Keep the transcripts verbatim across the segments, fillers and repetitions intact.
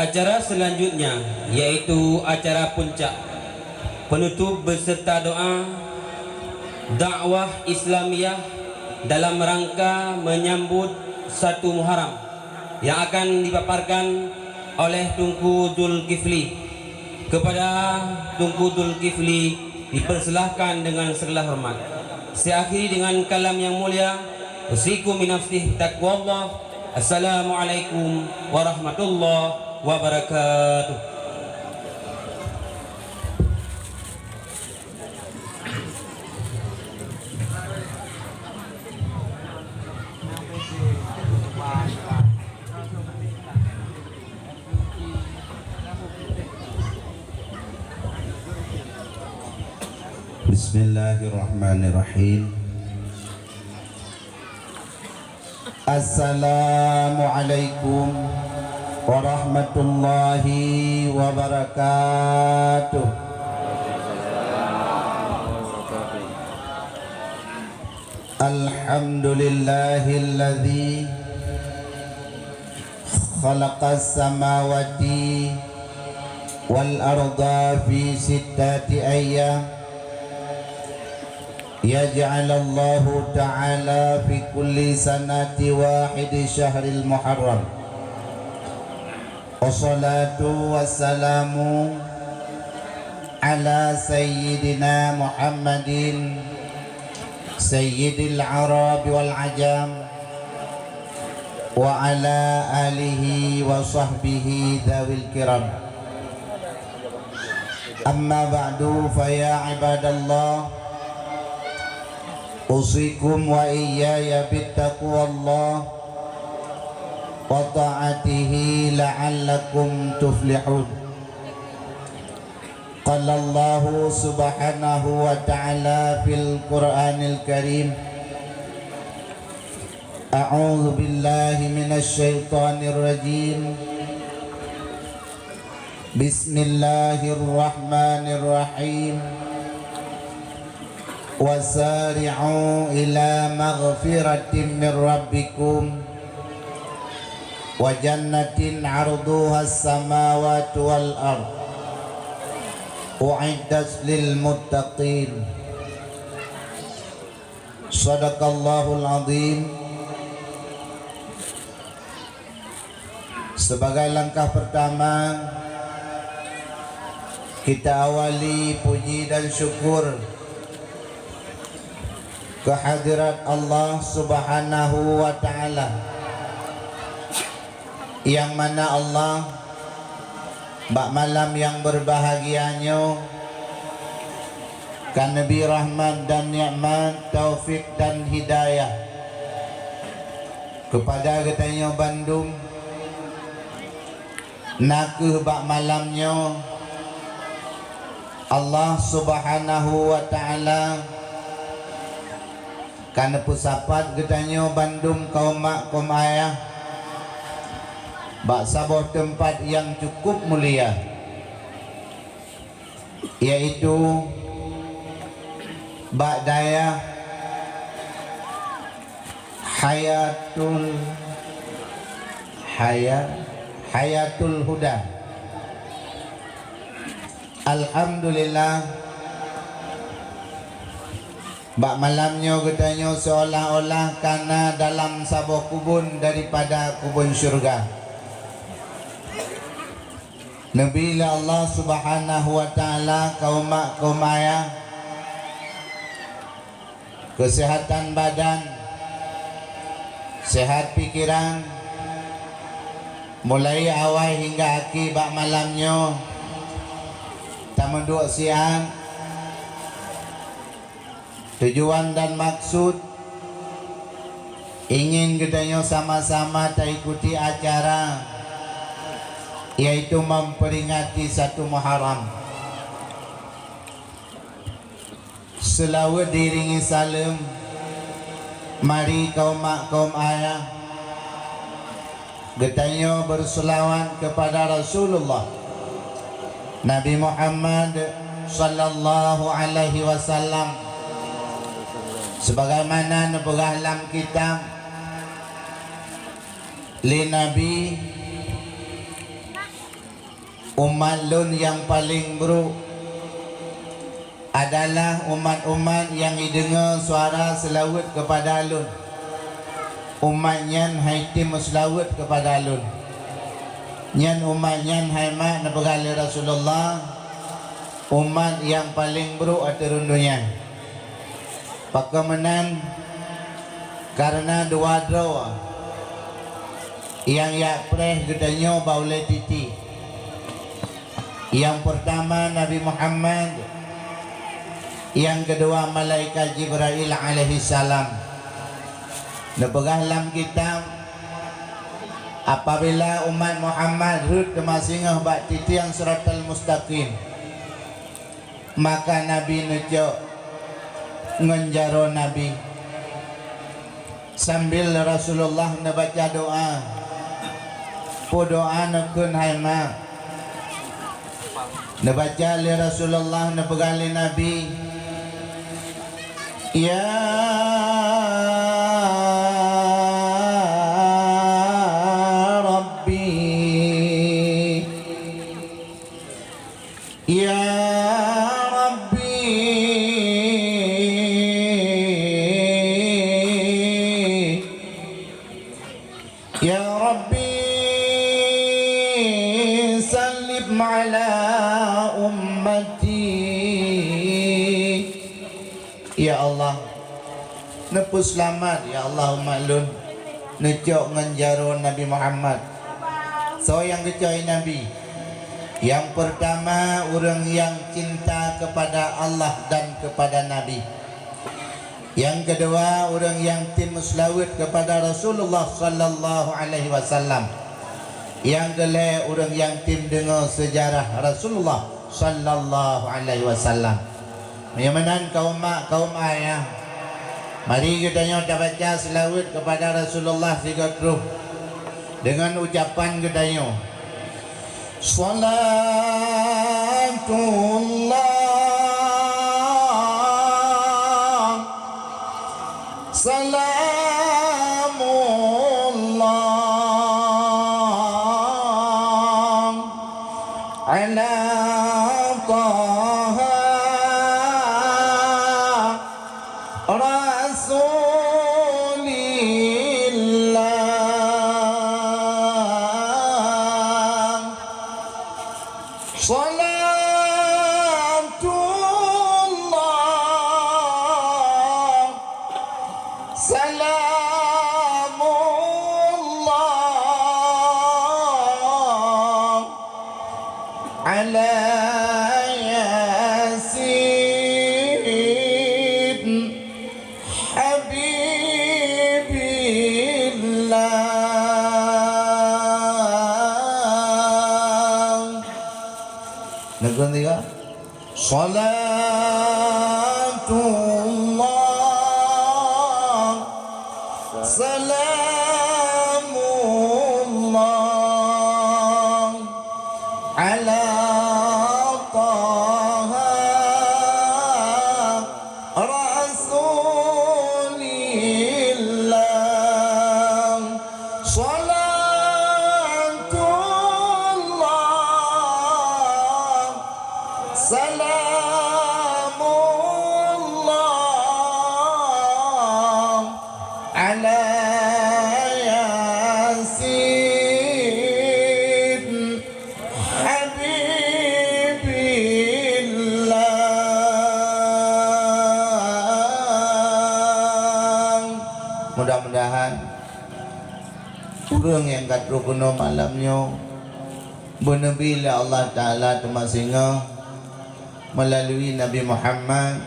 Acara selanjutnya yaitu acara puncak, penutup beserta doa dakwah Islamiyah dalam rangka menyambut satu Muharram yang akan dipaparkan oleh Teungku Zulkifli. Kepada Teungku Zulkifli dipersilahkan dengan segala hormat. Saya akhiri dengan kalam yang mulia, usikum binafsih taqwallah. Assalamualaikum warahmatullahi wabarakatuh. Bismillahirrahmanirrahim. Assalamualaikum warahmatullahi wabarakatuh. Alhamdulillahilladzi khalaqas samawati wal arda fi sittati ayyam. Yaj'alallahu ta'ala fi kulli sanati wahidi syahril Muharram. Wassalatu wassalamu ala sayyidina Muhammadin sayyidil Arabi wal Ajam wa ala alihi wa sahbihi dzawil kiram. Amma ba'du, fa ya ibadallah, usikum wa iyyaya bittaqwallah wa ta'atihi la'allakum tuflihun. Qala Allahu subhanahu wa ta'ala fil Qur'anil Karim, a'udzu billahi minasy syaithanir rajim. Bismillahirrahmanirrahim. Wasari'u ila maghfiratin mir rabbikum wa jannatin 'arduhas samawati wal ard, u'iddat lil muttaqin. Shadaqallahul azim. Sebagai langkah pertama, kita awali puji dan syukur kehadirat Allah Subhanahu wa Ta'ala, yang mana Allah bak malam yang berbahagia nyoe ka neubri rahmat dan nikmat, taufik dan hidayah keupada geutanyoe bandum. Na kheueh bak malam nyoe Allah Subhanahu wa Ta'ala ka neupeusapat geutanyoe bandum kaum mak kaum ayah bak saboh teumpat nyang cukup mulia, yaitu bak dayah Hayatul Haya-, Hayatul Huda. Alhamdulillah, bak malam nyoe geutanyoe seolah-olah ka na dalam saboh kubun daripada kubun syurga. Neubri lé Allah Subhanahu wa Ta'ala kaum mak kaum ayah keuseuhatan badan, seuhat pikeran, mulai awai hingga akhé bak malam nyoe tameuduek siat. Tujuan dan maksud ingin geutanyoe sama-sama taikuti acara, yaitu memperingati satu Muharram. Seulaweuet diiringi saleuem, mari kaum mak kaum ayah, geutanyoe beuseulaweuet keupada Rasulullah Nabi Muhammad sallallahu alaihi wasallam, sebagaimana neupeugah lam kitab lé Nabi, Umat lôn nyang paleng brôk adalah umat-umat nyang jideungoe suara seulaweuet keupada lôn. Umat nyan han jitem meuseulaweuet keupada lôn. Nyan umat nyan hai mak neupeugah lé Rasulullah, umat nyang paleng brôk ateueh rhueng donya. Pakon meunan? Kareuna dua droe nyang jak preh geutanyoe bak ulée titie. Nyang peurtama Nabi Muhammad, nyang keudua malaikat Jibrail alaihissalam. Neupeugah lam kitab, apabila umat Muhammad rhot teuma singoh bak titiang Siratal Mustaqim, maka Nabi neucok ngon jaroe Nabi. Sambil Rasulullah neubaca doa. Peue doa neukheun hai mak? Neubaca lé Rasulullah, neupeugah lé Nabi, "Ya Rabbi, ya Rabbi, ya Rabbi, sallim ala ummati." Ya Allah, neupeuseulamat, ya Allah, umat lôn, neucok ngon jaroe Nabi Muhammad. Soe nyang geucok Nabi? Nyang peurtama, ureuëng nyang cinta keupada Allah dan keupada Nabi. Nyang keudua, ureuëng nyang tem meuseulaweuet keupada Rasulullah sallallahu alaihi wasallam. Nyang keulhée, ureuëng nyang tem deungoe seujarah Rasulullah sallallahu alaihi wasallam. Meunyoe meunan kaum mak, kaum ayah, mari geutanyoe tabaca seulaweuet keupada Rasulullah sigoe troh deungon ucapan geutanyoe, Salatullah, salamullah ala Taha Rasulillah. Salatullah, salamullah ala Yasin Habibillah. Neukheun tiga. Salatullah, salamullah ala Taha Rasulillah. Salatullah, salamullah ala Yasin Habibillah. Mudah-mudahan ureuëng nyang ka troh keunoe malam nyoe beuneubi lé Allah Taala teuma singoh meulalu Nabi Muhammad,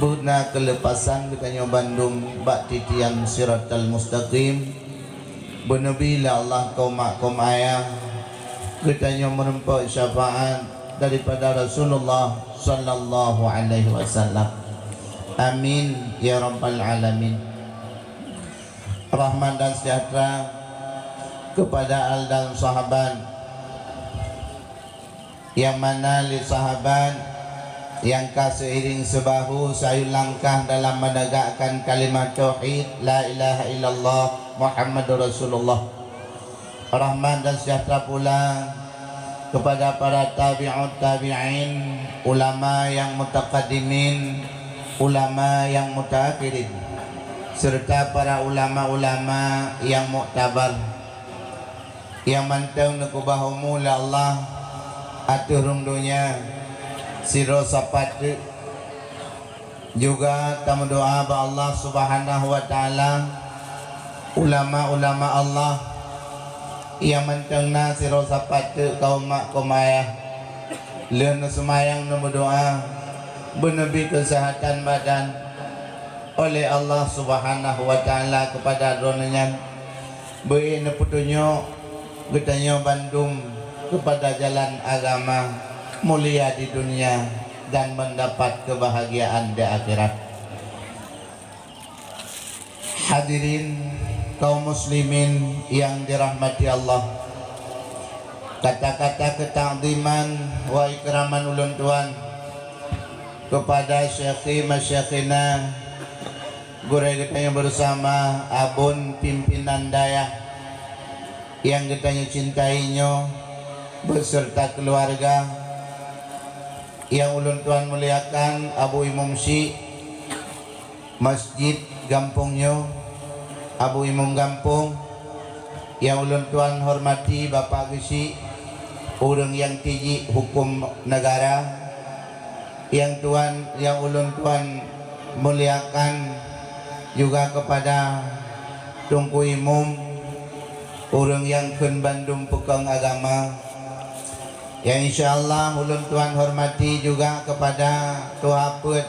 beuna keuleupasan geutanyoe bandum bak titian Siratal Mustaqim. Beuneubi lé Allah kaum mak kaum ayah, geutanyoe meurumpok syafaat daripada Rasulullah sallallahu alaihi wasallam. Amin ya rabbal alamin. Rahmat dan sejahtera kepada al dan sahabat, nyang mana lé sahabat nyang ka seiring seubahu sayue langkah dalam menegakkan kalimat tauhid la ilaha illallah Muhammadur Rasulullah. Rahmat dan sejahtera pula kepada para tabi'ut tabi'in, ulama nyang mutakaddimin, ulama nyang mutaakhirin, serta para ulama-ulama nyang muktabar, nyang mantong neukeubah umu lé Allah ateueh rhueng donya sidroe sapat teuk. Juga tameudoa bak Allah Subhanahu wa Taala, ulama-ulama Allah nyang mantong na sidroe sapat teuk, kaum mak kaum ayah. Lheueh neuseumayang neumeudoa, beuneubi keuseuhatan badan oleh Allah Subhanahu wa Taala keupada droeneuh nyan. Beuék neupeutunyok geutanyoe bandum keupada jalan agama, mulia di dunia dan mendapat kebahagiaan di akhirat. Hadirin kaum muslimin yang dirahmati Allah, kata-kata keutakziman wa ikraman ulôn tuan kepada syekhi masyekhina, gurée geutanyoe bersama, abon pimpinan dayah nyang geutanyoe cintai nyoe beserta keluarga, nyang ulôn tuan muliakan Abu Imum Syik Masjid gampông nyoe, Abu Imum gampông, nyang ulôn tuan hormati Bapak Geuchik, ureuëng nyang tijik huköm neugara, nyang tuan, nyang ulôn tuan muliakan juga kepada Teungku Imum, ureuëng nyang kheun bandum peukong agama, nyang insya Allah ulôn tuan hormati juga kepada tuha peuet,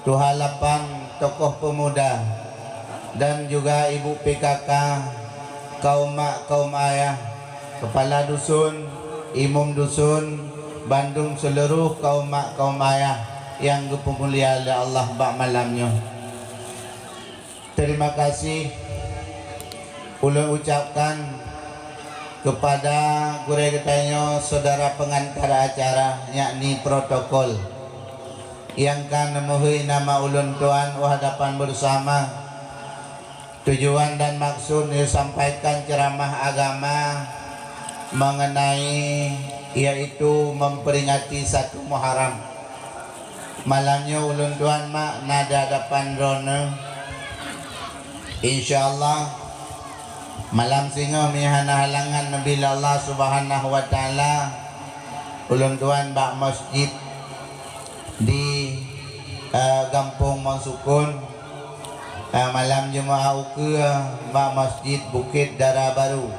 tuha lapan, tokoh pemuda, dan juga ibu P K K, kaum mak, kaum ayah, kepala dusun, imum dusun, bandum seuluruh kaum mak, kaum ayah nyang geupeumulia lé Allah bak malam nyoe. Terima kasih ulôn ucapkan kepada gurée geutanyoe, saudara pengantar acara, yakni protokol, nyang ka neumeuhôi nama ulôn tuan u hadapan bersama. Tujuan dan maksud neusampaikan ceramah agama mengenai, yaitu memperingati satu Muharram. Malam nyoe ulôn tuan mak na di hadapan droeneuh. Insya Allah, malam singoh meunyoe hana halangan neubi lé Allah Subhanahu wa Taala, ulôn tuan bak masjid di, eh, Gampông Mon Sukon, eh, malam Jumaat ukeue bak Masjid Bukét Dara Baru.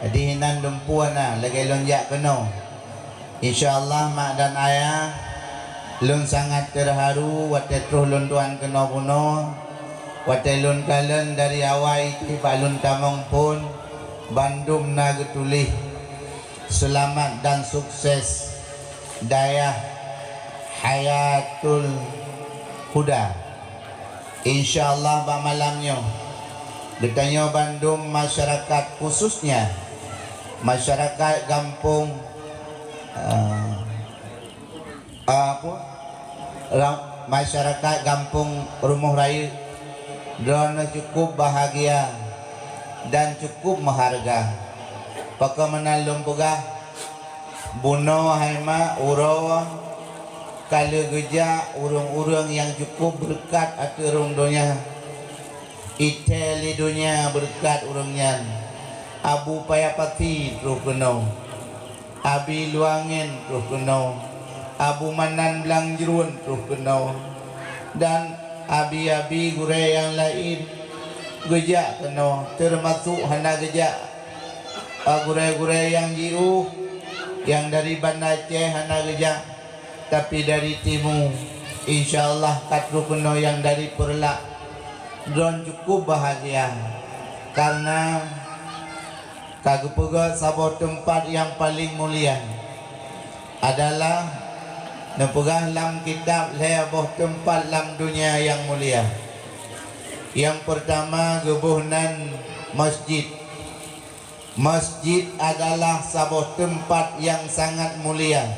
Di hinan dumpeue na lagée lôn jak keunoe. Insya Allah, mak dan ayah, lôn sangat teuharu watée troh lôn tuan keunoe bunoe. Watée lôn kalon dari awai teuh bak lôn tamong phon, bandum na geutuléh, "Seulamat dan sukses dayah Hayatul Huda." Insya Allah, bak malam nyoe, geutanyoe bandum masyarakat, khususnya masyarakat gampông, eh, apa, ra-, masyarakat gampông Rumoh Rayeuk, droeneuh cukup bahagia dan cukup meuhareuga. Pakon meunan lôn peugah, bunoe hai mak, uroe ka lheueh geujak ureuëng-ureuëng nyang cukup beureukat ateueh rhueng donya. Ithée lé donya beureukat ureuëng nyan. Abu Paya Pati troh keunoe, Abi Luangén troh keunoe, Abu Manan Blang Jruen troh keunoe, dan abi-abi gurée nyang laén geujak keunoe, teumasok hana geujak, a, gurée-gurée nyang jiôh, nyang dari Banda Aceh hana geujak, tapi dari timu, insya Allah ka troh keunoe nyang dari Peureulak. Droen cukup bahagia, karena ka geupeugét saboh teumpat nyang paleng mulia adalah neupeugah lam kitab lhée boh teumpat lam donya nyang mulia. Nyang peurtama geuboh nan masjid. Masjid adalah saboh teumpat nyang sangat mulia.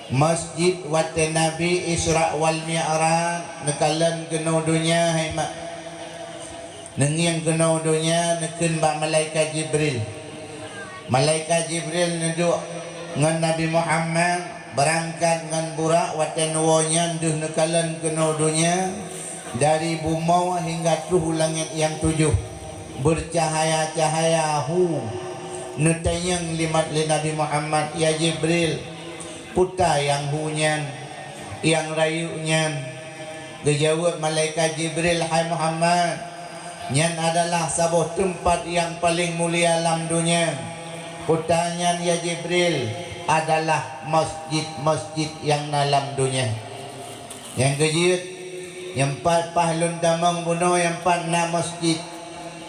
Masjid watée Nabi Isra wal Mi'raj neukalon keunoe donya, hai mak. Neungieng keunoe donya, neukheun bak malaikat Jibril, Malaikat Jibril neuduek ngon Nabi Muhammad, beurangkat ngon Burak watée neuwoe nyan deuh neukalon keunoe donya, dari bumoe hingga troh u langét nyang tujoh, beucahaya-cahaya hu. Neutanyong lé Nabi Muhammad, "Ya Jibril, peue ta nyang hu nyan, nyang rayeuk nyan?" Geujaweueb malaikat Jibril, "Hai Muhammad, nyan adalah saboh teumpat nyang paleng mulia lam donya. Peue ta nyan, ya Jibril, adalah masjid-masjid nyang na lam donya." Nyang keujeuet, nyang pat paih lôn tamong bunoe nyang pat na masjid.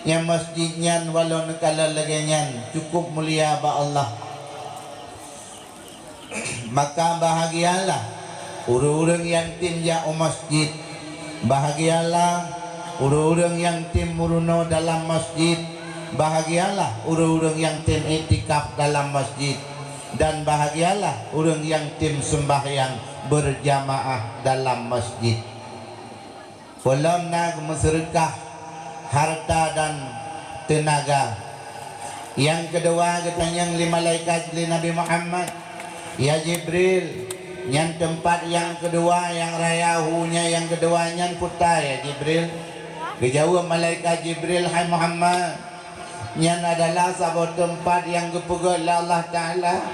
Nyang masjid nyan walau neukalon lagée nyan, cukup mulia bak Allah. Maka bahagialah ureuëng-ureuëng nyang tem jak u masjid. Bahagialah ureuëng-ureuëng nyang tem meurunoe dalam masjid. Bahagialah ureuëng-ureuëng nyang tem iktikaf dalam masjid. Dan bahagialah ureuëng nyang tem seumbahyang beurjamaah dalam masjid. Peulom na meuseudeukah hareuta dan teunaga. Nyang keudua geutanyong lé malaikat lé Nabi Muhammad, "Ya Jibril, nyan teumpat nyang keudua nyang raya hu nyan nyang keudua nyan peue ta, ya Jibril?" Geujaweueb malaikat Jibril, "Hai Muhammad, nyan adalah saboh teumpat nyang geupeugét lé Allah Taala.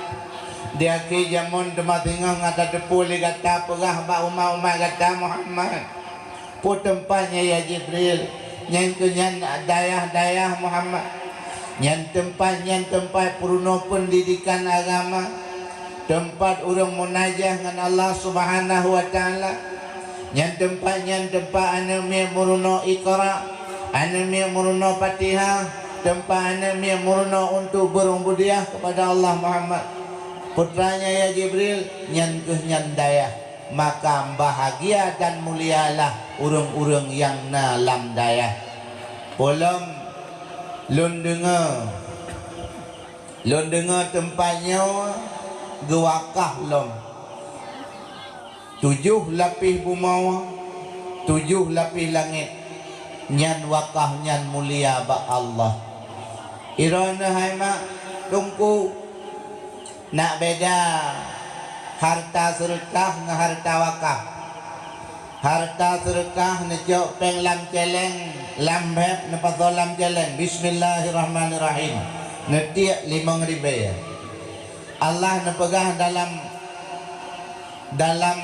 Di akhé jamén teuma singoh gata teupeu lé gata peugah bak umat-umat gata Muhammad." "Peue teumpat nyan, ya Jibril?" "Nyan keuh nyan dayah-dayah Muhammad. Nyan teumpat, nyan teumpat peurunoe peundidikan agama, teumpat ureuëng munajah ngon Allah Subhanahu wa Taala. Nyan teumpat, nyan teumpat aneuëk miet meurunoe Iqra, aneuëk miet meurunoe Fatihah, teumpat aneuëk miet meurunoe untuk beurububiyah kepada Allah Muhammad." "Peue ta nyan, ya Jibril?" "Nyan keuh nyan dayah." Maka bahagia dan mulialah ureuëng-ureuëng nyang na lam dayah. Peulom lôn deungoe, lôn deungoe teumpat nyoe geuwakah lom. Tujoh lapéh bumoe, tujoh lapéh langét, nyan wakah nyan mulia bak Allah. Droeneuh hai mak, Teungku, nak beda hareuta seudeukah ngon hareuta wakaf. Hareuta seudeukah neucok péng lam céléng, lam bheb, neupasoe lam céléng, "Bismillahirrahmanirrahim." Neutiek limong ribée. Allah neupeugah dalam, dalam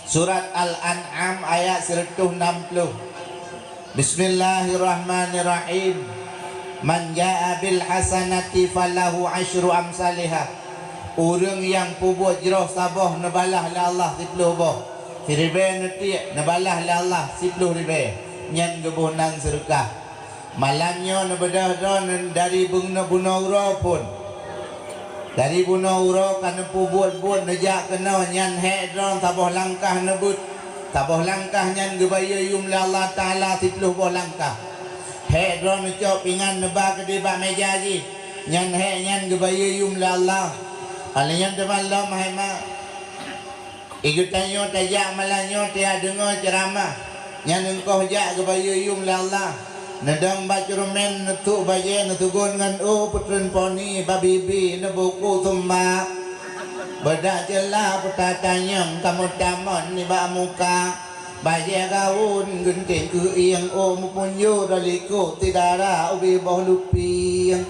Surat Al-An'am ayat sireutoh nam ploh. Bismillahirrahmanirrahim. "Man jaa bil hasanati falahu asyru amsaliha." Ureuëng nyang peubuet jroh saboh neubalah lé Allah siploh boh. Siribée neutiek neubalah lé Allah siploh ribée. Nyan geuboh nan seudeukah. Malam nyoe neubeudôh droe dari bunoe, bunoe uroe phon. Dari bunoe uroe ka neupeubuet-buet neujak keunoe, nyan hék droe saboh langkah neubeuet. Saboh langkah nyan geubayeue yum lé Allah Taala siploh boh langkah. Hék droe neucok pingan neuba keudeh bak méja jih, nyan hék nyan geubayeue yum lé Allah. Alèh nyan teuma lom hai mak. I geutanyoe tajak malam nyoe tajak deungoe ceuramah, nyan eungkoh jak geubayeue yum lé Allah. Neudong bak ceureumen, neusôk bajée, neuseugon ngon ôk, peutreun poni bak bibi, neubuku sumba. Beudak ceulah peutatanyong tamong-tamong nibak muka. Bajée gaun geunteng keuieng, ôk meupunjur dalikôk sidara ubé boh lupieng.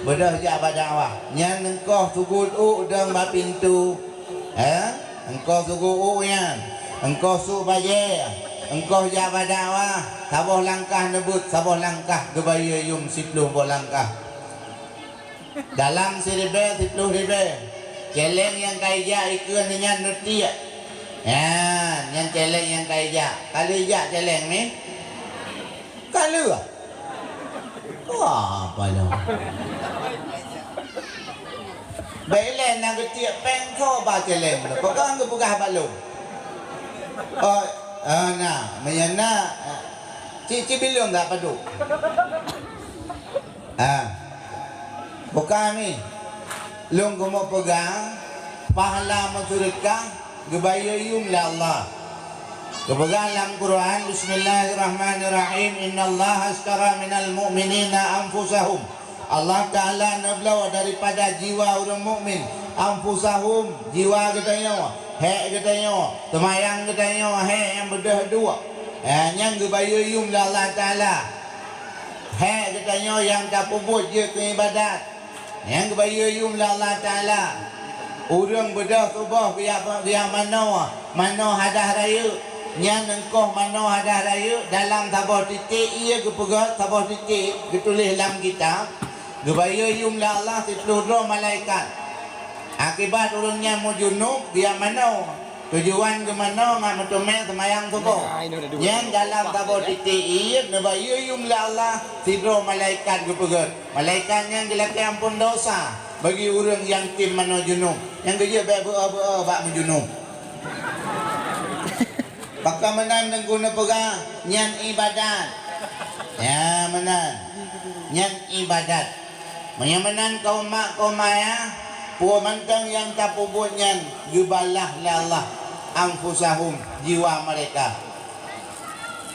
Beudôh jak bak dakwah, nyan eungkoh seugot ôk dong bak pintoe. Eh, eungkoh seugot ôk nyan, eungkoh sôk bajée, eungkoh jak bak dakwah, saboh langkah neubeuet, saboh langkah geubayeue yum siploh boh langkah. Dalam siribée siploh ribée, céléng nyang ka ijak ikeue nyan neutiek. Nyan, nyan céléng nyang ka ijak. Ka lheueh ijak céléng nyan? Ka lheueh. Wah, apa lom? Bèk ilèe na geutiek péng ko ba céléng lom. Peue keuh geupeugah bak lôn? Oh, ah, na, meunyoe na, ci, ci bileueng dak padub. Ah. Bukan ni. Lôn keumeung peugah, pahala meuseudeukah geubayeue yum lé Allah. Geupeugah lam Quran, "Bismillahirrahmanirrahim. Innallaha ashtara minal mu'minina anfusahum Allah Taala neubloe daripada jiwa ureuëng mukmin, anfusahum, jiwa geutanyoe, hék geutanyoe, teumayang geutanyoe, hék nyang beudôh duek. Eh, nyang geubayeue yuem lé Allah Taala. Hék geutanyoe nyang tapeubuet jeuet keu iébadat. Nyang geubayeue yuem lé Allah Taala. Ureuëng beudôh tuboh geujak, geujak manoe, manoe hadah rayeuk. Nyan eungkoh manoe hadah rayeuk dalam saboh titék ié geupeugét, saboh titék geutuléh lam kitab. Geubayeue yuem lé Allah siplôh droe malaikat. Akibat ureuëng nyan meujunub, geujak manoe. Tujuan geumanoe ngat meuteumé seumayang suboh. Nyan dalam saboh titék ié neubayeue yuem lé Allah sidroe malaikat geupeugét. Malaikat nyan geulakée amphon desya bagi ureuëng nyang tem manoe junub. Nyang geujeuet bék beuoh-beuoh bak meujunub. Pakon meunan Teungku neupeugah nyan iébadat. Ya, meunan. Nyan iébadat. Meunyoe meunan kaum mak, kaum ayah, peue mantong nyang tapeubuet nyan geubalah lé Allah, anfusahum, jiwa mereka.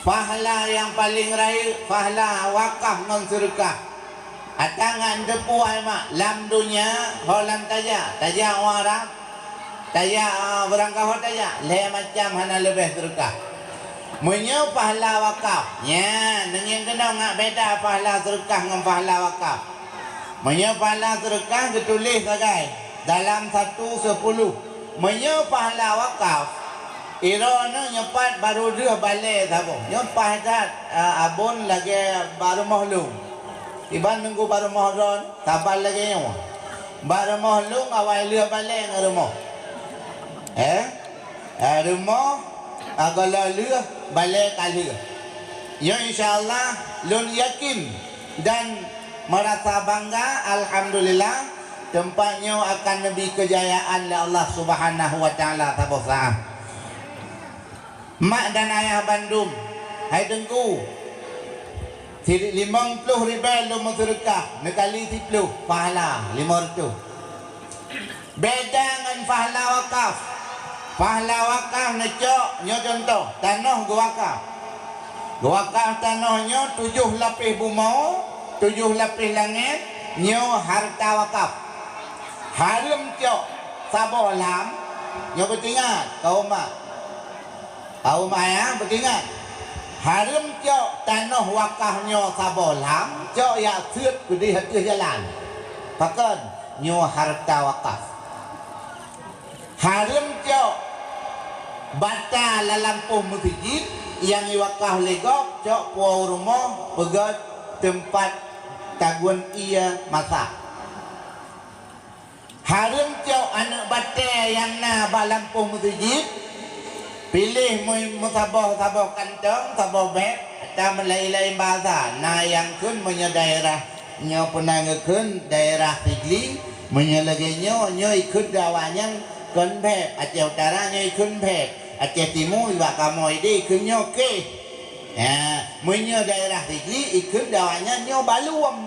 Pahala nyang paleng rayeuk, pahala wakaf ngon seudeukah. Ata ngat neuteupeue hai mak, lam donya ho lam tajak, tajak u Arab, tajak, ah, beurangkaho tajak, lhée macam hana leubeh seudeukah. Meunyoe pahala wakaf, nyan, neungieng keunoe ngat beda pahala seudeukah ngon pahala wakaf. Meunyoe pahala seudeukah geutuléh sagai dalam satu sepuluh. Meunyoe pahala wakaf, droeneuh nyoe pat barô lheueh balée saboh. Nyoe paih that, a, abon lagée bak rumoh lôn. Iban nunggu bak rumoh droen, saban lagée nyoe. Bak rumoh lôn awai lheueh balée ngon rumoh. Eh? Eh, rumoh, ah, gohlom lheueh, balée ka lheueh. Nyoe insya Allah lôn yakin dan merasa bangga, alhamdulillah, teumpat nyoe akan neubi keujayaan lé Allah Subhanahu wa Taala saboh saát. Mak dan ayah bandum, hai Teungku, si-, limong ploh ribée lôn meuseudeukah, neukali siplôh, pahala limong reutôh. Beda ngon pahala wakaf. Pahala wakaf neucok, nyoe cuntoh, tanoh geuwakaf. Geuwakaf tanoh nyoe tujoh lapéh bumoe, tujoh lapéh langét, nyoe hareuta wakaf. Hareuem cok saboh lam, nyoe beutingat, kaum mak. Kaum ayah beutingat, hareuem cok tanoh wakaf nyoe saboh lam, cok jak seuet keudeh ateueh jalan. Pakon? Nyoe hareuta wakaf. Hareuem cok bata lam lampôh meuseujid nyang jiwakaf lé gob, cok puwoe rumoh, peugét teumpat tagun ié masak. Hareuem cok aneuëk batée nyang na bak lampôh meuseujid, piléh meu-, meusaboh-saboh kantong, saboh bék, ata meulaén-laén basa. Na nyang kheun meunyoe daerah nyoe peunan geukheun daerah Sigli, meunyoe lagée nyoe, nyoe ikheun di awaknyan kon bék, Aceh Utara nyoe ikheun bék, Aceh Timu bak kamoe ideh ikheun nyoe kéh. Ya, meunyoe daerah Sigli ikheun di awaknyan nyoe baluem.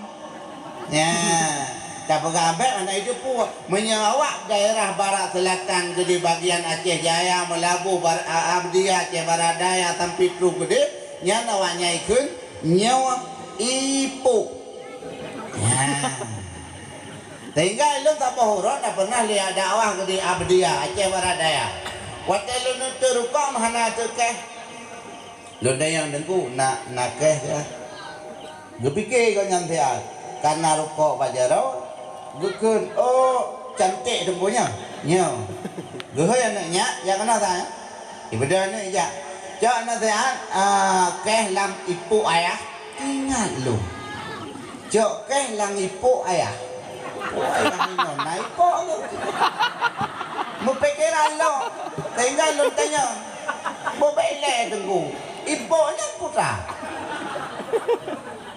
Ya, tapeugah bék hana jiteupeue. Meunyoe awak daerah Barat Selatan keudeh bagian Aceh Jaya, Meulaboh, Bar-, a-, Abdia, Aceh Barat Daya, sampai trok keudeh, nyan awaknyan ikheun nyoe ipok. Ya. Sehingga ilôn saboh uroe na pernah lé dakwah keudeh Abdia, Aceh Barat Daya. Watée lôn neuteuh rukok hana teukéh. Lôn tanyong Teungku, na, na kéh kah? Geupike gobnyan siat, ka na rukok bak jaroe, geukheun, "Oh, cantik Teungku nyoe." Nyoe. Geuhôi aneuëk nyak, jak keunoe sa, ya? Ibeudôh aneuëk jak. Cok nasihat, ah, kéh lam ipok ayah, ingat lôn. Cok kéh lam ipok ayah. Ipok ayah inoe na ipok tu. Meupikeran lom, sehingga lôn tanyong, "Bubek ilée Teungku, ipok nyan peue sa?"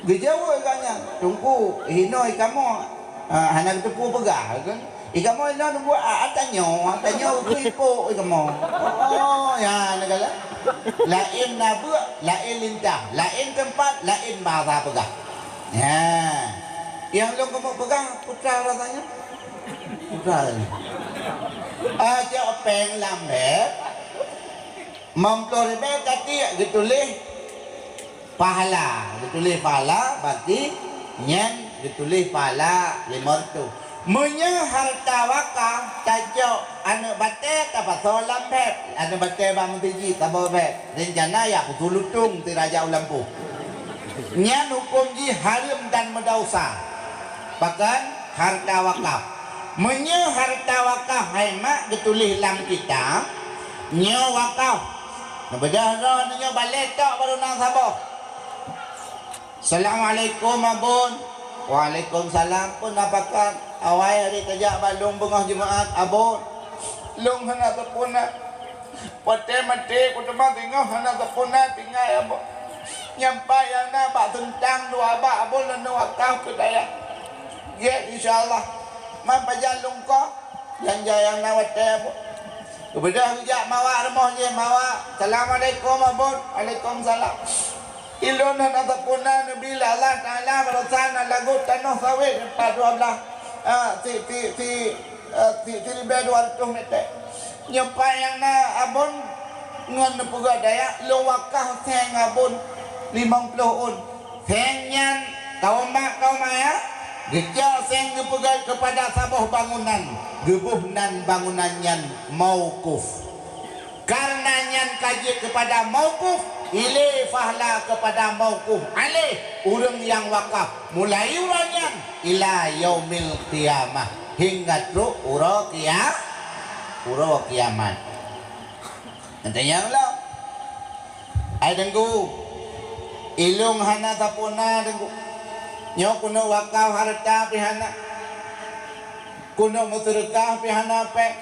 Geujaweueb gobnyan, "Teungku, hinoe ikamoe, ah, hana geuteupeue peugah," kan. "Ikamoe hinoe Teungku, a-, a tanyoe, a tanyoe keu ipok ikamoe." Oh, ya, neugala. Laén na beuk, laén lintah, laén teumpat, laén basa peugah. Nyan. Nyang lôn keumeung peugah, peue sa rasanya? Peue sa rasanya? Ah, cok péng lam bék. Limong ploh ribée ka tiek geutuléh pahala. Geutuléh pahala, berarti nyan geutuléh pahala limong reutôh. Meunyoe hareuta wakaf, tacok aneuëk batée tapasoe lam beb, aneuëk batée bak meuseujid saboh beb, rencana jak peusu lutông sira jak u lampôh. Nyan huköm jih hareuem dan meudausa. Pakon? Hareuta wakaf. Meunyoe hareuta wakaf hai mak geutuléh lam kitab, nyoe wakaf. Neubeudôh droe nyoe balée tok barô na saboh. "Assalamualaikum, Abon." "Waalaikumsalam. Peue na pakat? Awai hari tajak bak lôn beungoh Jumaat, Abon." "Lôn hana sapeue na. Watée maté kuteuma singoh hana sapeue na tinggai, Abon. Nyang pat nyang na bak seuntang dua bak, Abon, lôn wakaf keu dayah." "Gét, insya Allah. Man pajan lôn koh?" "Nyang jai nyang na watée, Abon." Geubeudôh geujak mawak rumoh jih, mawak. "Assalamualaikum, Abon." "Waalaikumsalam. Ilôn hana sapeue na, neubi lé Allah Taala baroesa na lagot tanoh sawét nyoe pat dua blaih, ah, si, si, si, ah, si, siribée dua reutôh mètè. Nyoe pat nyang na, Abon, ngon neupeugah dayah, lôn wakaf seng Abon limong ploh ôn." Seng nyan, kaum mak, kaum ayah, geucok seng geupeugét keupada saboh bangunan, geuboh nan bangunan nyan mauquf. Kareuna nyan ka jeuet keupada mauquf, ilée pahala keupada mauquf aléh ureuëng nyang wakaf mulai uroe nyan ila yaumil qiyamah, hingga trok uroe kia-, uroe kiamat. Tanyong lom. Hai Teungku, ilôn hana sapeue na, Teungku. Nyoe keuneuk wakaf hareuta pih hana. Keuneuk meuseudeukah pih hana péng.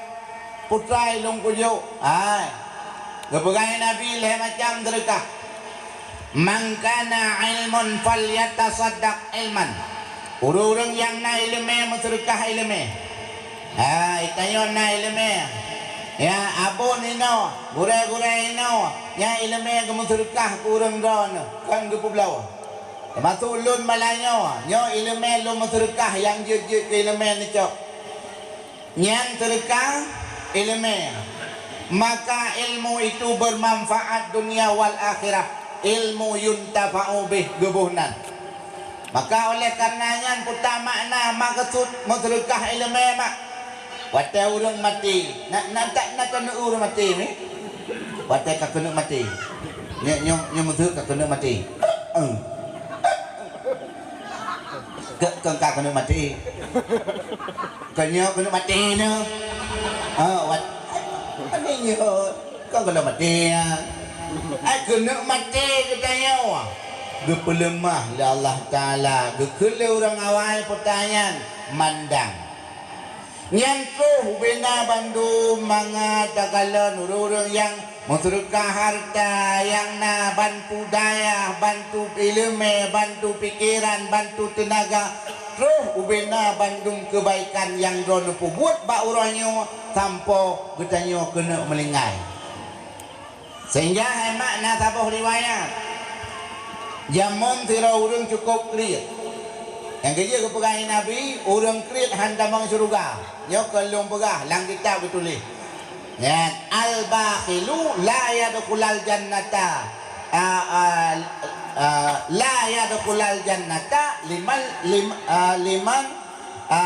Peue treuk ilôn kujok. Hai. Geupeugah Nabi lhée macam seudeukah. "Man kana ilmun falyatasaddaq ilman." Ureuëng-ureuëng nyang na iéleumé meuseudeukah iéleumé. Ha, geutanyoe na iéleumé. Ya, abon inoe, gurée-gurée inoe, nyang iéleumé geumeuseudeukah keu ureuëng droeneueh, kon geupeubloe. Teumasok lôn malam nyoe, nyoe iéleumé lôn meuseudeukah nyang jeuet-jeuet keu iéleumé neucok. Nyan seudeukah iéleumé, maka ilmu itu bermanfaat dunia wal akhirah, ilmu yuntafa'u bih geuboh nan. Maka oleh karena nyan peue makna maksud meuseudeukah iéleumé mak? Watée ureuëng maté, na, na, tak na keuneuk ureuëng maté ni? Watée ka keuneuk maté. Nyoe, nyoe, nyoe meuseudeukah keuneuk maté. Keu, keu ka keuneuk maté. Keu nyoe keuneuk maté nyoe. Ha, wat-, maté nyoe. Kon keuneuk maté, ya. Ai keuneuk maté geutanyoe. Geupeuleumah lé Allah Taala, geukheun lé ureuëng awai peue nyan mandang. Nyan troh ubena bandum mangat takalon ureuëng-ureuëng nyang meuseudeukah hareuta nyang na, bantu dayah, bantu iéleumé, bantu pikeran, bantu teunaga, troh ubena bandum keubaikan nyang droeneueh peubuet bak uroe nyoe sampoe geutanyoe keuneuk meuninggai. Sehingga hai mak na saboh riwayat, jameun sidroe ureuëng cukôp kriet. Nyang keujeuet geupeugah lé Nabi, ureuëng kriet hán tamong syeuruga. Nyoe keuh lôn peugah, lam kitab geutuléh. Nyan, "Al-bakhilu la yadkhulul jannata, a, a, a, la yadkhulul jannata liman, lim-, a, liman, a,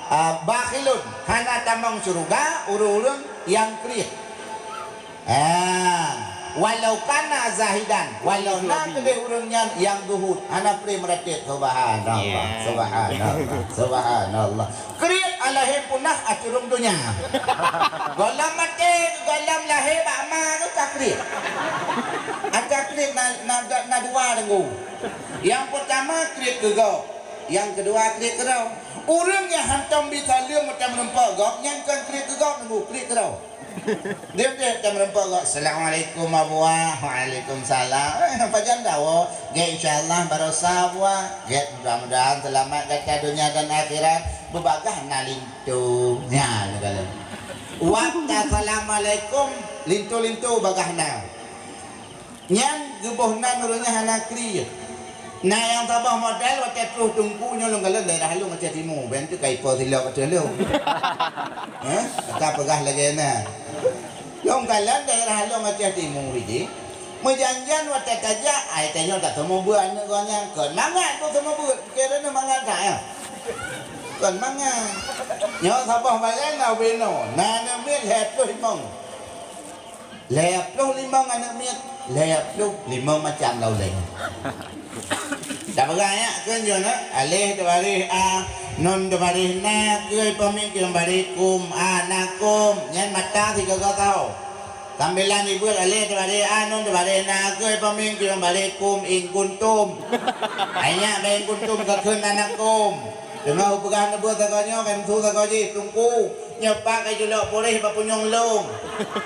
a, bakhilun." Hana tamong syeuruga ureuëng-ureuëng nyang kriet. Ah, walau kana zahidan, walau na keudeh ureuëng nyan nyang zuhud, hana pré meuratéb, subhanallah, ya, subhanallah, subhanallah. Kriet alahé punah ateueh rhueng donya. Gohlom maté, gohlom lahé bak ma geuh ka kriet. Ata kriet na, na, na dua deungon. Nyang peurtama kriet keu gob, nyang keudua kriet keu droe. Ureuëng nyang hantom bi saleuem watée meurumpok gob, nyan kon kriet keu gob, nunggu kriet keu droe. Deuh-deuh ka meureumpok gob, "Assalamualaikum, Abuwa." "Waalaikumsalam." "Eh, pajan dawa?" "Gét, insya Allah, baroesa, Abuwa." "Gét, mudah-mudahan seulamat gata donya dan akhirat." Beubagaih na linto. Nyan, neukalon. Watée assalamualaikum, linto-linto bagaih na. Nyan geuboh nan ureuëng nyan hana kriet. Na nyang saboh model watée troh teungku nyoe lôn kalon daerah lôn Aceh Timu, ben teuh ka ipo silop ateueh lôn. Eh, ka peugah lagée na. Lôn kalon daerah lôn Aceh Timu jih. Meujan-jan watèe tajak, ai tanyoe taseumeubeuet aneuk geuh nyan. Kon mangat taseumeubeuet, kira na mangat that, ya. Kon mangat. Nyoe saboh balèe na ubé noe, na aneuk miet lhèe ploh limong. Lhèe ploh limong aneuk miet, lhèe ploh limong macam lauleng. Tapeugah nyan kheun jeuet na, alèh teubaréh a, nun teubaréh na, keue peumieng keue baréh kum, a na kum, nyan mata sigoe-goe tahu. Sambilan ribèe alèh teubaréh a, nun teubaréh na, keue peumieng keue baréh kum, in kuntum. Ai nyan bèk in kuntum ka kheun na na kum. Teungoh peugah neubeuet sagoe nyoe, ka meusu sagoe jih, Teungku, nyoe pat ka culok puréh bak punyueng lôn.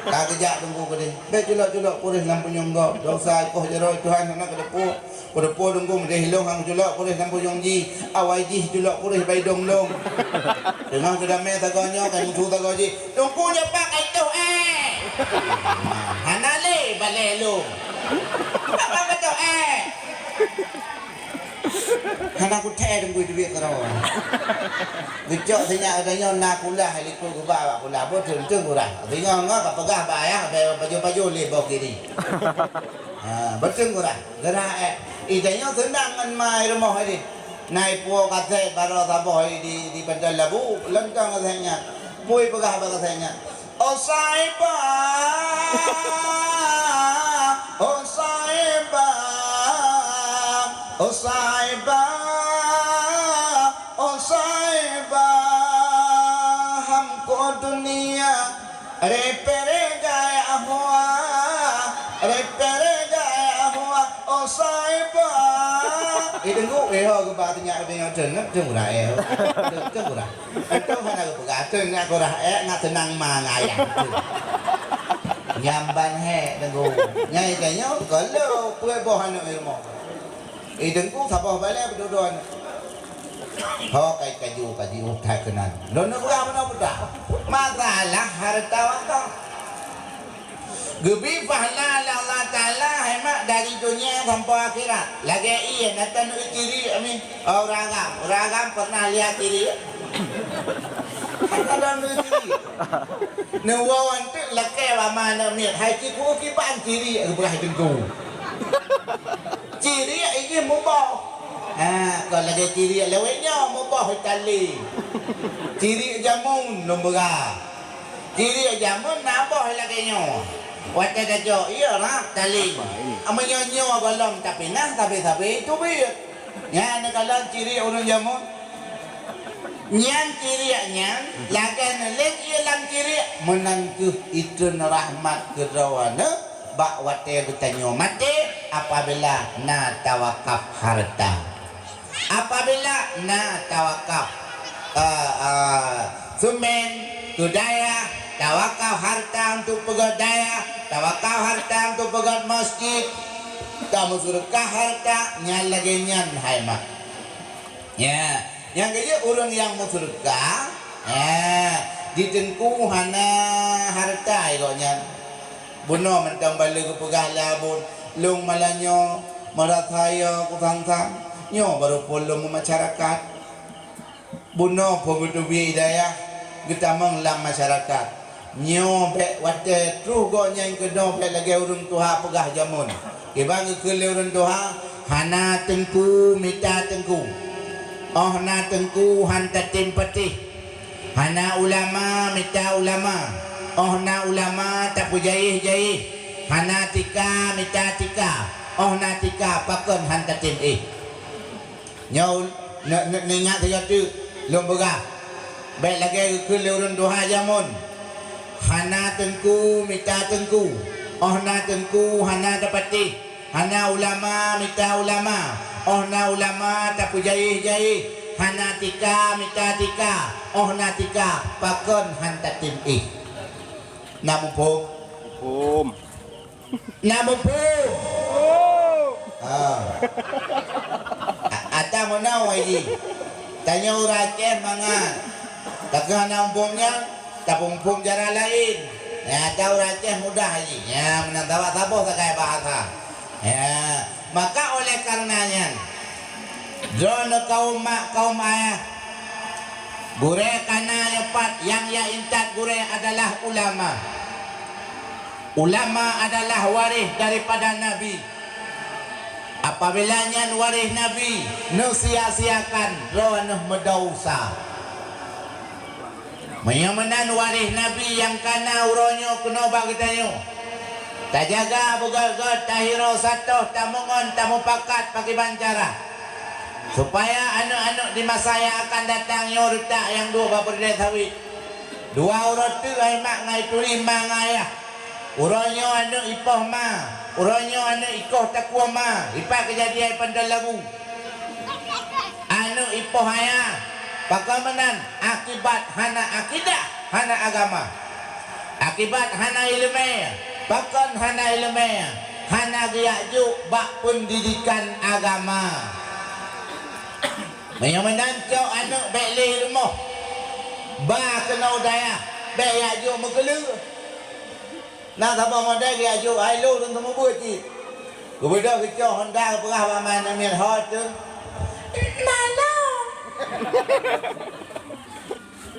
Ka geujak Teungku keudeh. Bèk culok-culok puréh lam punyueng gob. Desya i poh jaroe Tuhan hana keudeupo. Keudeupo Teungku meudeh lôn han culok puréh lam punyueng jih. Awai jih culok puréh bak idông lôn. Teungoh geudamé sagoe nyoe, ka meusu sagoe jih. Teungku nyoe pat ka itoh èk. Hana lé balèe lôn. Pat ka itoh èk. Hana kuthèe Teungku teubiet keudroe. Geucok sinyak geutanyoe na kulah likot geuba bak kulah. Beutôi, beutôi gurah. Singoh-ngoh ka peugah bak ayah, bèk pajoh-pajoh lé boh kiri. Ha, beutôi gurah. Geurah èk. Ih, tanyoe seunang ngon ma i rumoh tadi. Na ipuwoe kasét baroe saboh di, di Panton Labu, leuntang kasét nyan. Peue ipeugah bak kasét nyan? Oh Saibah, oh Saibah, oh Saibah, oh Saibah, hamko dunia re pere gaya hua, re pere gaya hua, oh Saibah. Eh, Teungku, eh, ho, geuba teuh nyak, teuh nyak, teuh nyak, teuh nyak, eh, ho. Teuh, teuh nyak. Beutôi hana geupeugah, teuh nyak gurah èk, nyak teunang ma ngon ayah. Nyan ban hék, Teungku. Nyan i tanyoe, ka lheueh peuet boh aneuk i rumoh. Eh, Teungku, saboh balèe beudôh-dôh aneuk. Ho kai kaju, kaju that keunan. Lôn neupeugah meunoe peugah. Masalah hareuta wakaf. Geubri pahala lé Allah Taala, hai mak, dari donya sampoe akhirat. Lagèe ie, na taneuk ciri, ami. Oh, ureueng agam. Ureueng agam pernah lihat ciri? Hana taneuk ciri. Neuwoe anteuk lakèe bak ma aneuk miet. Hai, ci ku kiban ciri, geupeugah Teungku. Ciri ijih muboh. Ha, kon lagèe ciri lawét nyoe muboh Itali. Ciri jameun lôn peugah. Ciri jameun na boh lagèe nyoe. Watèe tajok ie rab tali. Meunyoe nyoe gohlom tapinah sabe-sabe teubiet. Nyan neukalon ciri ureueng jameun. Nyan ciri nyan lagèe neulet ie lam ciri meunan keuh itreun rahmat keudroe aneuk. Bak watèe geutanyoe maté, apabila na tawakaf hareuta. Apabila na tawakaf, eh, eh, seumén keu dayah, tawakaf hareuta untuk peugöt dayah, tawakaf hareuta untuk peugöt masjid, tameuseudeukah hareuta, nyan lagèe nyan hai mak. Ya, nyang keujeuet ureueng nyang meuseudeukah, ya, di teungku hana hareuta gobnyan. Bunoe mantong ban lheueh geupeugah lé Abon, lôn malam nyoe meurasa yo kusang-sang, nyoe barô phôn lôn meumasyarakat. Bunoe phôn geuteubiet i dayah, geutamong lam masyarakat. Nyoe bèk watèe troh gobnyan keunoe bèk lagèe ureueng tuha peugah jameun. Kiban geukheun lé ureueng tuha, hana teungku mita teungku. Óh na teungku han tatem patéh. Hana ulama mita ulama. Óh na ulama tapeujayéh-jayéh. Hana tika mita tika. Óh na tika pakon han tatem éh. Nyoe ne-, ne-, neuingat sigoe teuk lôn peugah. Bèk lagèe geukheun lé ureueng tuha jameun. Hana teungku mita teungku. Óh na teungku hana tapatéh. Hana ulama mita ulama. Óh na ulama tapeujayéh-jayéh. Hana tika mita tika. Óh na tika pakon han tatem éh. Na muphom? Muphom. Na muphom? Ah. A-, ata meunan, Haji. Tanyoe ureueng Aceh mangat. Takheun hana muphom nyan, tapeuphom cara laén. Nyan ata ureueng Aceh mudah, Haji. Nyan meunan saboh sagai bahasa. Ya, maka oleh karena nyan, droeneuh kaum mak, kaum ayah, gurèe ka na nyoe pat, nyang jak intat gurèe adalah ulama. Ulama adalah waréh daripada Nabi. Apabila nyan waréh Nabi neusia-siakan, droeneuh meudausa. Meunyoe meunan waréh Nabi nyang ka na uroe nyoe keunoe bak geutanyoe, tajaga beugét-gét, tahiroe satoh, tameungon, tamupakat pakriban cara, supaya aneuk-aneuk di masa nyang akan datang nyoe reutak nyang duek bak peureudèe sawét. Dua uroe teuk hai mak ngai turi ma ngai ayah. Uroe nyoe aneuk ipoh ma, uroe nyoe aneuk ikoh takue ma, ipat keujadian panton lagu. Aneuk ipoh ayah, pakon meunan? Akibat hana akidah, hana agama. Akibat hana ileumèe, pakon hana ileumèe? Hana geujak jok bak peundidikan agama. Meunyoe meunan cok aneuk bèk lé rumoh, ba keunoe dayah, bèk jak jok meukeuleuh. Na saboh model geujak jok hai lôn teumeubeuet cit. Geubeudôh geucok honda geupeugah bak ma namiet ho teuh. Malo.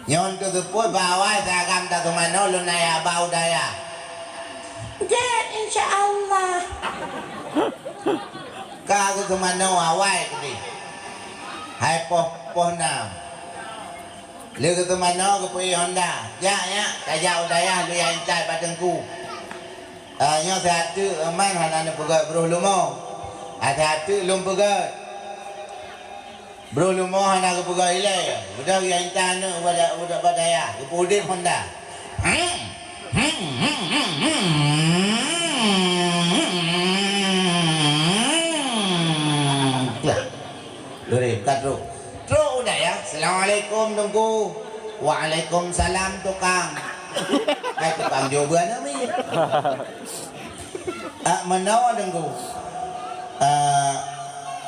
Nyoe teuseupôt bak awai seragam taseumanoe lôn ayah bak u dayah. Gét, insya Allah. Ka geuseumanoe awai keudeh. Hai poh, poh nam. Lheueh geuseumanoe geupeuéh honda. Jak, nyak, tajak u dayah lôn jak intat bak teungku. Ah, nyoe siat teuk man hana neupeugét broh leumo. Ah, siat teuk lôn peugét. Broh leumo hana geupeugah ilèe, beudôh geuyue intat aneuk ubak da-, ubak, ubak dayah, geupeuudép honda. Duré, ka trok. Trok u dayah, "Assalamualaikum, Teungku." "Waalaikumsalam, Tukang." Hai, tukang jok beuh aneuk miet. Ah, meunoe Teungku. Ah,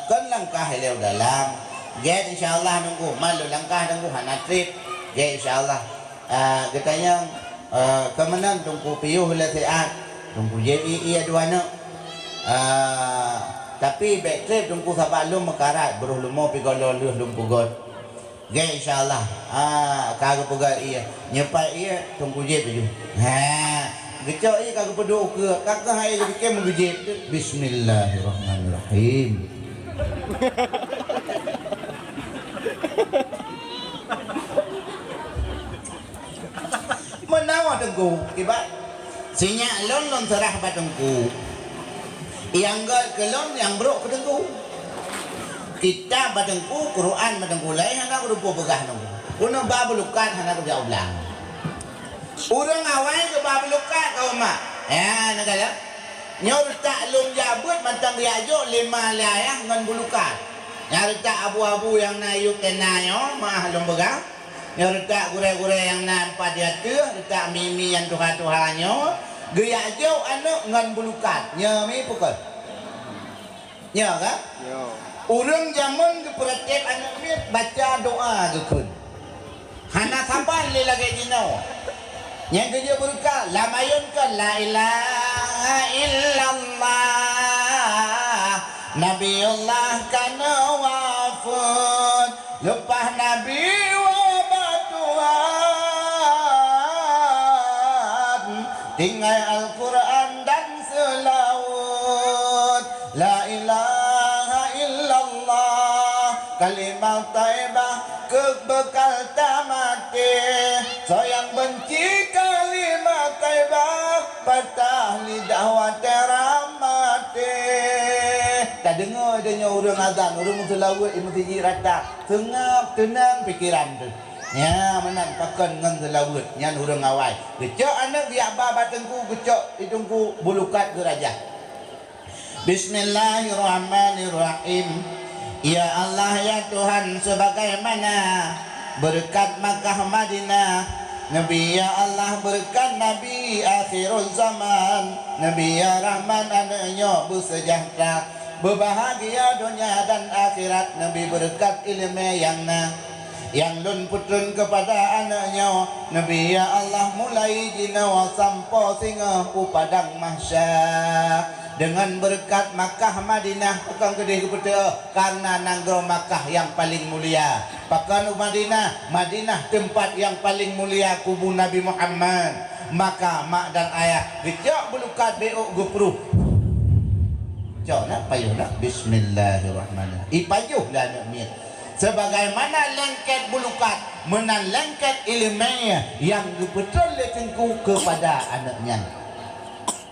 kon langkah ilèe u dalam. Gét insya Allah Teungku. Man lôn langkah Teungku hana trép. Gét insya Allah. Ah, geutanyong, ah, keu meunan Teungku piôh lé siat. Teungku jieb ié-ié dua aneuk. Ah, tapi bèk trép Teungku sabab lôn meukarat, broh leumo pih goh lom lheueh lôn peugöt. Gét insya Allah. Ah, ka geupeugah ié. Nyeupat ié, Teungku jieb laju. Ha, geucok ié ka geupeuduek u keue, ka keuh hai geupike meugeujieb. Bismillahirrahmanirrahim. Meunawa Teungku, kiban. Sinyak lôn, lôn seurah bak Teungku. Nyang gèt keu lôn, nyang brok keu Teungku. Kitab bak Teungku, Quran bak Teungku, laén hana kuteupeu peugah Teungku. Keuneuk ba beulukat hana kujak u blang. Ureueng awai geuba beulukat keu umat. Ya, neukalon. Nyoe reutak lôn jak beuet mantong geujak jok lé ma lé ayah ngon beulukat. Nyan reutak abu-abu nyang na yup tena nyoe, meu'ah lôn peugah. Nyoe reutak gurèe-gurèe nyang na pat di ateueh, reutak mi-mi nyang tuha-tuha nyoe, geujak jok aneuk ngon beulukat. Nyoe mi pukon. Nyoe ka? Nyoe. Ureueng jameun geupeuratéb aneuk miet baca doa geukheun. Hana saban lé lagèe jinoe. Nyang geujok beureukat, lam ayôn kon, "La ilaha illallah, Nabiullah ka neuwafeuet." Leupah Nabi wabah Tuhan, tinggai Al-Quran dan seulaweuet. La ilaha illallah, kalimah thaibah keu beukal tamaté. Soe nyang beunci kalimah thaibah, patah lidah watèe rab maté. Tadeungoe tanyoe ureueng azan, ureueng meuseulaweuet, meuseujid rata. Seungab, teunang pikeran teuh. Nyan meunan pakon ngon seulaweuet, nyan ureueng awai. Geucok aneuk geujak ba bak teungku, geucok di teungku beulukat geurajah. Bismillahirrahmanirrahim. Ya Allah, ya Tuhan, sebagaimana beureukat Makkah Madinah, Nabi, ya Allah, beureukat Nabi akhirul zaman, Nabi, ya Rahman, aneuk nyoe beuseujahteura, beubahgia donya dan akhirat, Nabi, beureukat ileumèe nyang na. Nyang lôn peutrön keupada aneuk nyoe, Nabi, ya Allah, mulai jinoe sampoe singoh u padang mahsyar. Deungon beureukat Makkah Madinah, pakon keudeh geupeuteuoh, kareuna nanggroe Makkah nyang paleng mulia. Pakon u Madinah, Madinah teumpat nyang paleng mulia kubu Nabi Muhammad. Maka mak dan ayah geucok beulukat beuôk geupruh. Cok na, payoh na. Bismillahirrahmanirrahim. Ipayoh lé aneuk miet. Sebagaimana lengket beulukat, meunan lengket ileumèe nyang geupeutrön lé teungku keupada aneuk nyan.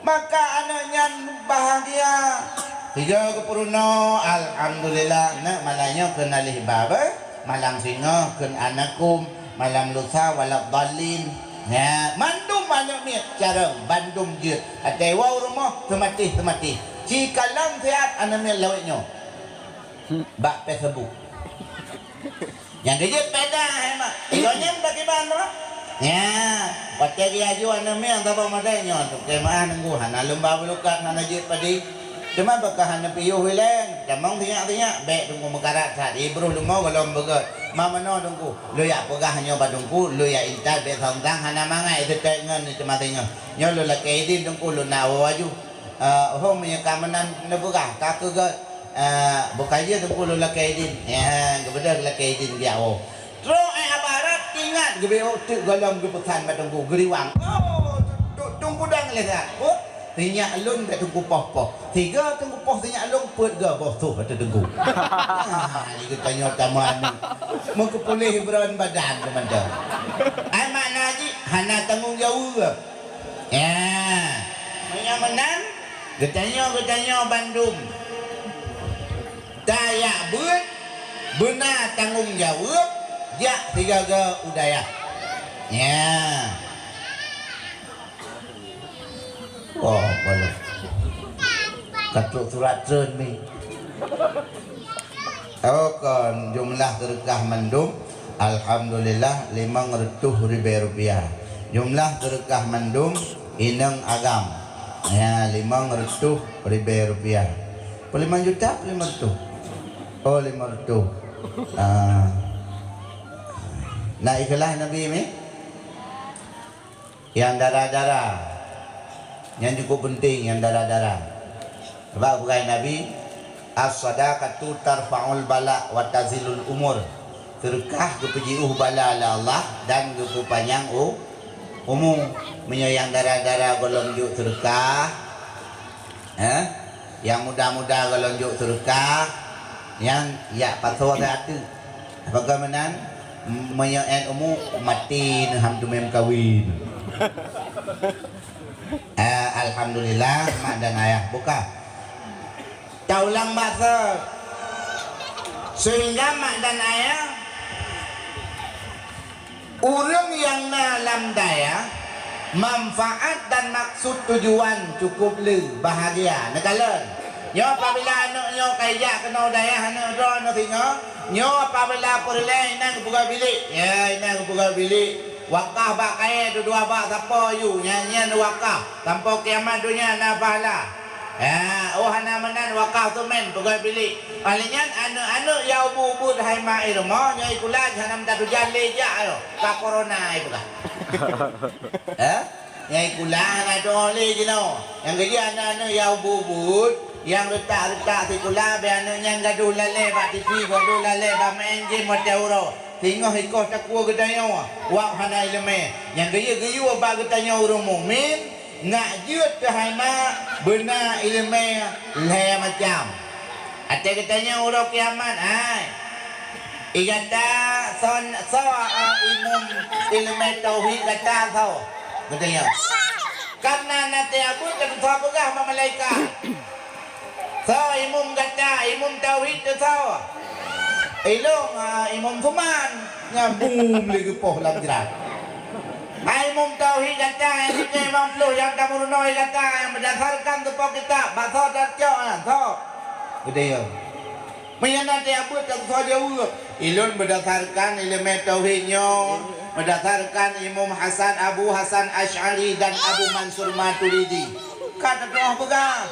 Maka aneuk nyan bahagia. Sigoe geupeurunoe, alhamdulillah, neuk malam nyoe keuneuk lhèe babah, malam singoh keuneuk aneukum, malam lusa waladdallin. Ya, mandum aneuk miet carông, bandum jeuet. Até woe u rumoh, teumatéh-teumatéh. Sikalon siat aneuk miet lawét nyoe. Bak Facebook. Nyang geujeuet paedah, hai mak. Iko nyan bak kiban, Mak? Ya, watèe geuyue aju aneuk miet saboh model nyoe, teuka meu'ah nunggu, hana lôn ba beulukat, hana jeuet padé. Teuma bak ka hana piôh ilèe, tamong sinyak-sinyak, bèk teungku meukarat that, ibroh leumo gohlom beugèt. Ma meunoe teungku, lôn jak peugah nyoe bak teungku, lôn jak intat bèk sang-sang hana mangat teutek ngon teuma singoh. Nyoe lôn lakèe idin teungku, lôn na woe aju. Eh, hom meunyoe ka meunan neupeugah, ka keuh gèt, eh, bukaya teungku lôn lakèe idin. Ya, geubeudôh lakèe idin geujak woe. Trok, eh, Abah Arab ingat geubri ôk teuk gohlom geupeusan bak teungku geuriwang. Oh, tu, tu, teungku dang lé that. Oh, sinyak lôn bèk teungku poh-poh. Sigoe teungku poh sinyak lôn peuet goe boh soh ateueh teungku. Ah, ni geutanyoe tamah ni. Meukeupuléh beuron badan teumantong. Ai makna jih hana tanggong jaweueb. Ya. Meunyoe meunan, geutanyoe, geutanyoe bandum tajak beuet beuna tanggong jaweueb jak sigaga u dayah. Ya. Oh, balok. Ka trok surat treun mi. Oh, kon jumlah seudeukah mandum, alhamdulillah, limong reutôh ribèe rupiah. Jumlah seudeukah mandum inong agam. Ya, limong reutôh ribèe rupiah. Peulimong juta, peulimong reutôh? Oh, limong reutôh. Ah. Na ikhlas Nabi mi? Nyang dara-dara. Nyan cukôp peunteng nyang dara-dara. Sabab peugah Nabi, "As-sadaqatu tarfa'ul bala wa tazilul umur." Seudeukah geupeujiôh bala lé Allah dan geupeupanyang u-, umu. Meunyoe nyang dara-dara gohlom jok seudeukah, eh? Nyang muda-muda gohlom jok seudeukah, nyang jak pasoe ateueh. Bagaimana? Meunyoe ét umu, maté neuh ham teumé meukawen. Eh, alhamdulillah, mak dan ayah buka. Taulang basa. Sehingga mak dan ayah Ureuëng nyang na lam dayah, manfaat dan maksud tujuan cukup le, bahagia. Neukalon, nyoe apabila aneuëk nyoe ka ijak keunoe dayah aneuëk droe nyoe singoh, nyoe apabila peureulée inan geupeugah bilék, ya, inan geupeugah bilék, wakaf bak kayée dua-dua bak sapo yu, nyan, nyan wakaf, sampoe kiamat donya na pahala. Ha, oh hana meunan wakaf tu men peugah bilék. Paléng nyan aneuëk-aneuëk ya ubit-ubit hai ma i rumoh nyoe ikula hana meuta tujan lé jak ayo ka corona ai peugah. Ha? Nyang ikula hana doh lé jinoe. Nyang geujak aneuëk-aneuëk ya ubit-ubit, nyang reutak-reutak sikula bèk aneuëk nyan gadoh lalée bak TV, gadoh lalée bak main game watée uroe. Singoh ikoh takue geutanyoe, wab hana iéleumé. Nyang geuyue-geuyue bak geutanyoe ureuëng mukmin, nak jeuet keuhai mak beuna iéleumé lhée macam. Até geutanyoe uroe kiamat, hai. I gata son soe, eh, imum iéleumé tauhid gata soe? Geutanyoe. Karena na teuabut teutusoe peugah bak malaikat. Soe imum gata, imum tauhid teuh soe? Ilôn, ah, imum suman. Nyambung lé geupoh lam jrat. Hai imum tauhid gata, nyang tiga imam ploh nyang tameurunoe gata, nyang berdasarkan teupoh kitab, bak soe tacok nyan, soe? Geude yo. Meunyoe na teuabut teutusoe jaweueb. Ilôn berdasarkan iéleumé tauhid nyoe, berdasarkan Imum Hasan, Abu Hasan Asy'ari dan Abu Mansur Maturidi. Ka teutuoh peugah.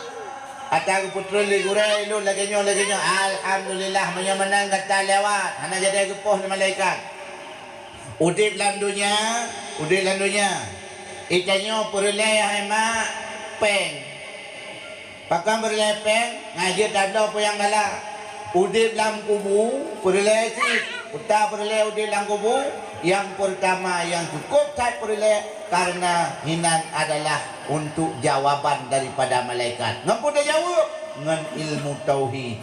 Ata geupeutrön lé gurée ilôn lagée nyoe, lagée nyoe. Alhamdulillah, meunyoe meunan gata lewat, hana jadi geupoh lé malaikat. Udeb lam donya, udeb lam donya. Itanyoe peureulée hai mak péng. Pakon peureulée péng, ngon jeuet tabloe peue nyang galak. Udeb lam kubu peureulée cit. Uta peureulée udeb lam kubu, Nyang peurtama nyang cukôp that peureulée, kareuna hinan adalah untuk jawaban daripada malaikat. Ngon peue tajaweueb? Ngon ilmu tauhid.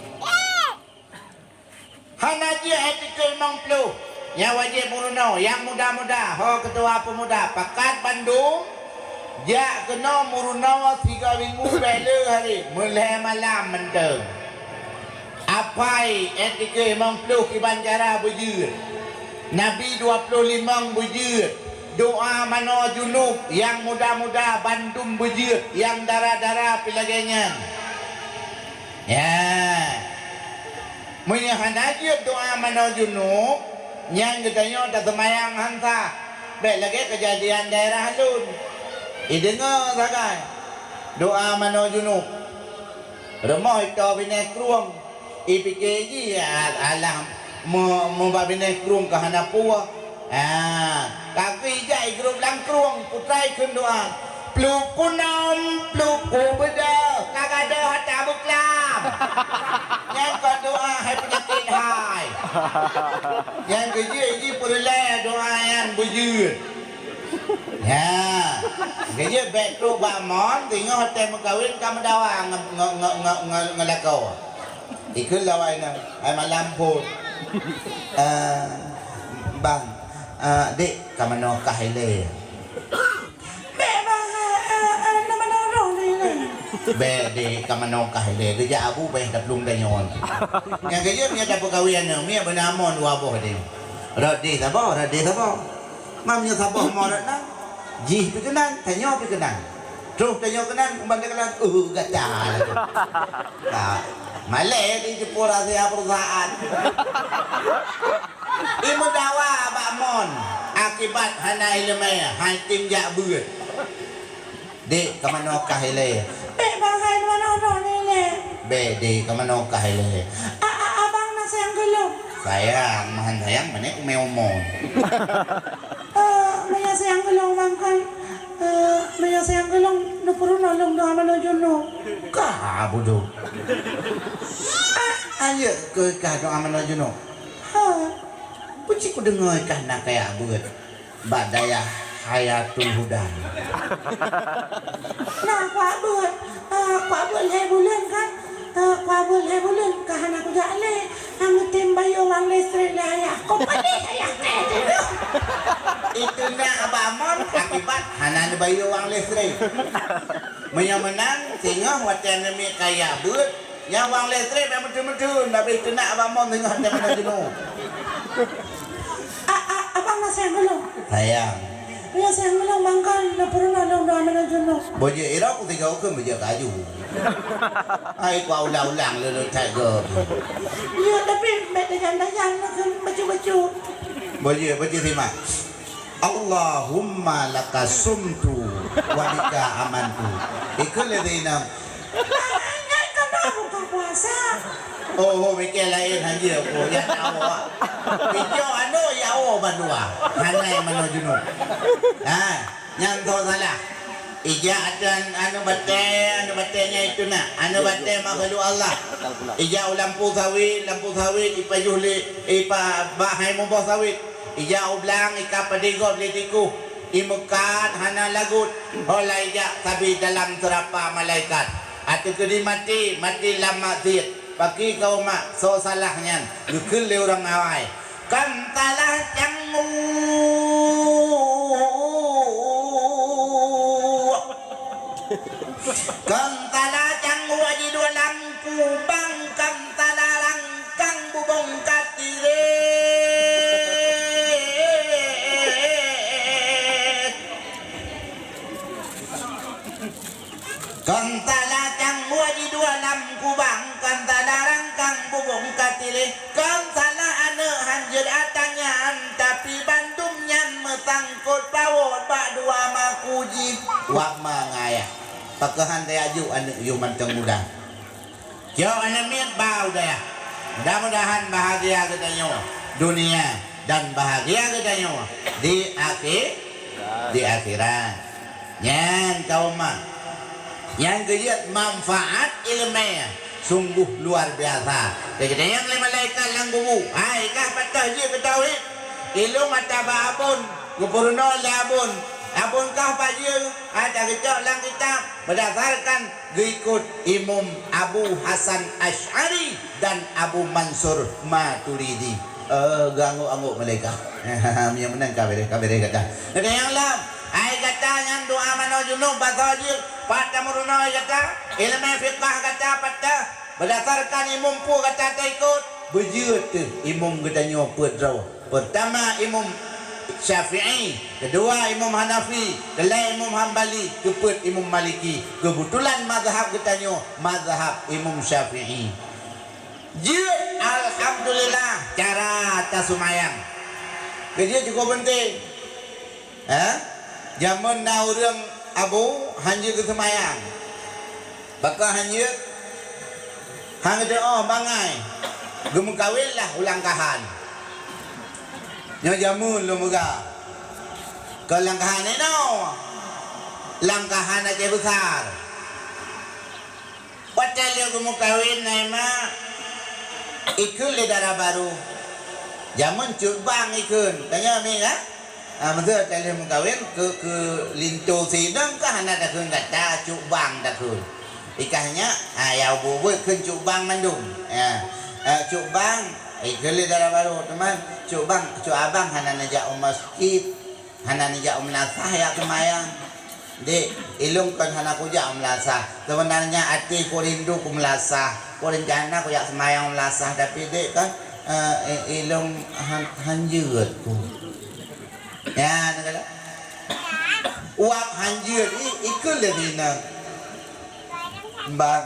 Hana jeuet hai tikeu limong ploh nyang wajéb meurunoe, nyang muda-muda, ho keutua peumuda, pakat bandum, jak keunoe meurunoe sigoe minggu bék le hari, meulhée malam mantong. Apai hai tikeu limong ploh kiban cara beujeuet, Nabi dua ploh limong beujeuet, doa manoe junub, nyang muda-muda bandum beujeuet, nyang dara-dara pih lagée nyan. Ya. Meunyoe hana jeuet doa manoe junub, nyan geutanyoe taseumayang han sah. Bék lagée keujadian daerah lôn. Ideungoe sagai doa manoe junub. Rumoh ito binéh krueng. Ipike jih, a-, alah meu-, meuba binéh krueng ka hana puwoh. Ha, tapi jak igrôp lam krueng, putai kheun doa. Pluek kunom, pluek kubeudoh, ka gadôh ata beuklam. Nyan kon doa hai peunyakét hai. Nyang keujeuet jih peureulée doa nyan beujeuet. Ya, keujeuet bék trok bak mon, singoh watée meukawen ka meudawa nge-, nge-, nge-, nge-, nge-, ngeulakoe. Ikheun lawai nyan, hai malam phon. Eh, bang, eh, dek, ka manoe kah ilée? Bék, bang, eh, eh, eh, na manoe roh ilée. Bék, dek, ka manoe kah ilée? Geujak abu béh taplueng tanyoe. Nyang keujeuet meunyoe tapeukawen aneuk miet beuna mon dua boh deh. Rot deh saboh, rot deh saboh. Mam nyoe saboh mo rot nan. Jih pih keunan, tanyoe pih keunan. Troh tanyoe keunan, uban teukelan, uh, gata laju. Ka, malée di jipura siha perusahaan. Imeudawa bak mon, akibat hana iéleumé, hai tem jak beuet. Dek, ka manoe kah ilée? Bék, bang, hai manoe ilée. Bék, dek, ka manoe kah ilée? A, a, abang na sayang keu lôn. Sayang, meuhan sayang, meunan umé umoe. Eh, meunyoe sayang keu lôn, bang, kan, eh, meunyoe sayang keu lôn, neupeurunoe lôn doa manoe junub. Ka bodoh. Ah, ayeuk keu kah doa manoe junub. Ha, peucit kudeungoe kah na kajak beuet bak dayah Hayatul Huda. Nah, kuak beuet, eh, kuak beuet lhée buleuen kan? Eh, kuak beuet lhée buleuen ka hana kujak lé. Hana tem bayeue uang listrik lé ayah. Kok pedih ayah teh tu? Itu na Abah Mon akibat hana neubayeue uang listrik. Meunyoe meunan, singoh watée aneuk miet kajak beuet, nyang uang listrik bék meuteun-meuteun, tapi teunak Abah Mon singoh watée meunan jeunôh. A, a, abang na sayang keu lôn? Sayang. Meunyoe sayang keu lôn, bang, kan neupeurunoe lôn doa manoe junub. Bujék irok sigoe keu bujék kaju. Hai, kuulang-ulang lôn that gob. Ya, tapi bék tajam-tajam na keu bacut-bacut. Bujék, bujék simak. Allahumma laka sumtu wa bika amantu. Ikut lé Zainab. Nyan ka na buka puasa. Oh, oh, mikir laén hana, oh, ya Allah. Pijoh aneuk ya Allah bandua. Hana manoe junub. Ha, nyan soe salah. Ijak atan aneuk batée, aneuk batée nyan itu na. Aneuk batée makhluk Allah. Ijak u lampu sawit, lampu sawit ipajoh lé, ipa bak hai muboh sawit. Ijak u blang, ika padé gob lé tikuh. Imeukat hana lagot, ho lai jak sabe dalam seurapa malaikat. Ateueh keudeh maté, maté lam maksiet. Pakri kaum mak, soe salah nyan, geukheun lé ureuëng awai. Kan salah cang Kan salah cang uroe jidua lam kubang, kan salah rangkang bubông ka tireh. Kan salah cang uroe jidua lam kubang, kan salah rangkang bubông ka tireh. Kon salah aneuk hanjeuet ata nyan, tapi bandum nyan meusangkot pawot bak dua maku jih. Wak ma ngon ayah, pakon han tajak jok aneuk yôh mantong muda. Jok aneuk miet bak u dayah. Mudah-mudahan bahagia geutanyoe dunia dan bahagia geutanyoe di akhé-, di akhirat. Nyan kaum mak. Nyang keujeuet manfaat iéleumé sungguh luar biasa. Teukeudéng lé malaikat lam kubu, hai kah patah jeuet keu tauhid. Ilôn ata bak Abon, geupeurunoe lé Abon. Abon kah bak jeuet, ata geucok lam kitab, berdasarkan geuikot Imam Abu Hasan Asy'ari dan Abu Mansur Maturidi. Eh, geuanggok-anggok malaikat. Meunyoe meunan ka beureh, ka beureh gata. Gata nyang lom, hai gata nyang doa manoe junub basoe jeuet, pat tameurunoe gata, ileumèe fiqah gata pat ta, berdasarkan imum peue gata taikot, beujeuet teuh imum geutanyoe peuet droe. Peurtama Imam Syafi'i, keudua Imam Hanafi, keulhèe Imam Hambali, keupeuet Imam Maliki. Keubeutulan mazhab geutanyoe mazhab Imam Syafi'i. Jeuet, alhamdulillah, cara taseumayang. Keujeuet cukôp peunteng. Ha? Jameun na ureueng abu han jeuet geuseumayang. Pakon han jeuet? Han geuteuôh bangai. Geumeukawen lah u Langkahan. Nyoe jameun lôn peugah. Kon Langkahan inoe. Langkahan Aceh Besar. Watèe lheueh geumeukawen na mak, ikheun lé dara barô. Jameun cut bang ikheun. Tanyoe mi, ha? Ah, meuseue watèe lheueh meukawen keu, keu linto sidang kah hana takheun gata, cut bang takheun. Ikah nyak, ah, ya ubeut-ubeut kheun cut bang mandum. Ya. Ah, cut bang, ikheun lé dara barô, teuma cut bang, cut abang hana neujak u masjid. Hana neujak u meulasah jak seumayang. Dek, ilôn kon hana kujak u meulasah. Seubeunarnya até ku rindu ku meulasah. Ku rencana kujak seumayang u meulasah, tapi dek kan, eh, i-, ilôn han, han jeuet ku. Ya, neukalon. Uap han jeuet i, ikheun lé sinan. Bang,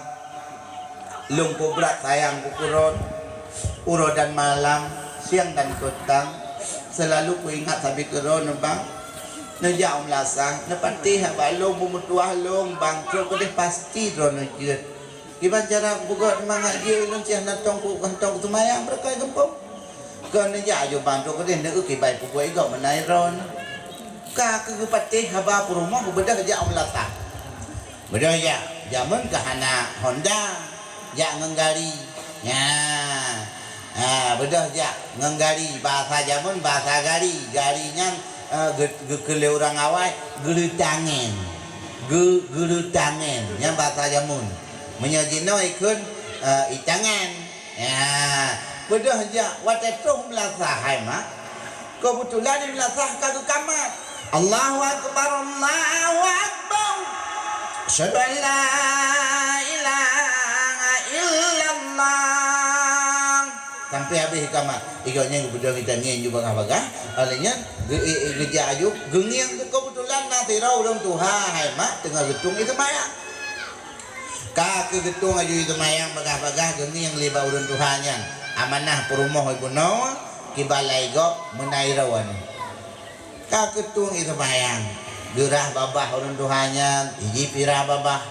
lôn peubrat sayang ku keu droen, uroe dan malam, siang dan peutang, seulalu kuingat sabe keu droen, Bang. Neujak u meulasah, neupatéh haba lôn, beumeutuwah lôn, Bang, trok keudeh pasti droeneuh jeuet. Kiban cara kupeugöt mangat jeuet lôn, cit hana tông ku, hana tông kuseumayang, beureukah geumpông. Kon neujak aju bantu keudeh neueu kiban peubuet gob meunan droen. Ka keuh geupatéh haba peurumoh beudôh jak u meulasah. Beudôh jak, jameun ka hana Honda, jak ngon gari. Nyan. Ha, beudôh jak ngon gari, bahasa jameun, bahasa gari. Gari nyan, eh, geu-, geukheun lé ureueng awai, geureutangen. Geu-, geureutangen. Nyan bahasa jameun. Meunyoe jinoe ikheun, eh, itangen. Ya, beudôh jak watèe troh meulasah hai mak. Keubeutulan di meulasah ka geukamat. Allahu Akbar, Allahu Akbar. Asyhadu an la ilaha illallah. Sampai habéh kamat. Igoe nyan geupeudong itangieng ju bagah-bagah. Oleh nyan, geu-, i-, i-, geujak aju, geungieng keubeutulan na sidroe ureueng tuha hai mak teungoh geutueng ie seumayang. Ka keuh geutueng aju ie seumayang bagah-bagah geungieng lé bak ureueng tuha nyan, amanah peurumoh ibunoe kiban lai gob meunan droeneuh. Ka keuh tueng ie seumayang, geurhah babah ureueng tuha nyan, iji pirah babah,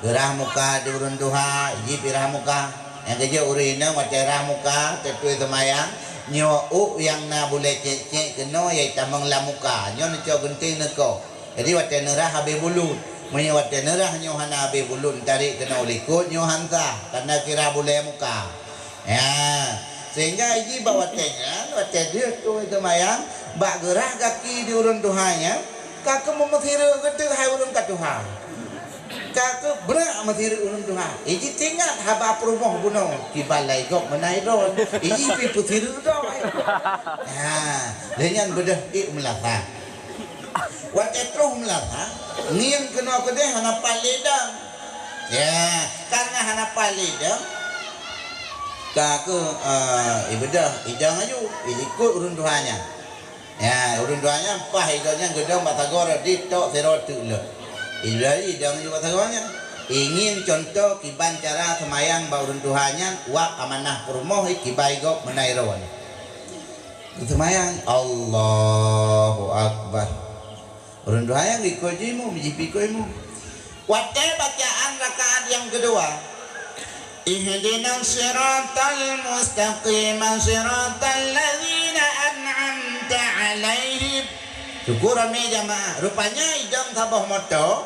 geurhah muka di ureueng tuha, iji pirah muka. Nyang keujeuet ureueng inong watèe rhah muka, teutueng ie seumayang, nyoe ôk nyang na bulèe cèk-cèk keunoe nyang itamong lam muka, nyoe neucok geunteng neuko. Jadi watèe neurhah habéh bulut. Meunyoe watèe neurhah nyoe hana habéh bulut, tarek keunoe u likot, nyoe han sah, kareuna kira bulèe muka. Ya, sehingga iji bak watèe nyan, watèe deuh tueng ie seumayang, bak geurhah gaki di ureueng tuha nyan, ka keuh meumeusireuk geuteuk hai ureueng ka tuha. Ka keuh brat meusireuk ureueng tuha. Iji teuingat haba peurumoh bunoe, kiban lai gob meunan droen. Iji pih peusireuk droe. Ya, lheueh nyan beudôh ie u meulasah. Watèe troh meulasah, ngieng keunoe keudeh hana pat lé idong. Ya, kareuna hana pat lé idong, ka keuh, eh, ibeudôh idong aju, ilikot ureueng tuha nyan. Ya, ureueng tuha nyan paih idong nyan geudong bak sagoe rot di tok sidroe teuk lom. Ibeudôh idong aju bak sagoe nyan. Ingieng cuntoh kiban cara seumayang bak ureueng tuha nyan, wak amanah peurumoh, kiban gob meunan droen. Seumayang, Allahu Akbar. Ureueng tuha nyan ikot ju imum, jih pih ikot imum. Watèe bacaan rakaat nyang keudua, ihdinas siratal mustaqim, siratal ladzina an'amta 'alaihim. Syukur ramé jamaah. Rupanya idong saboh moto,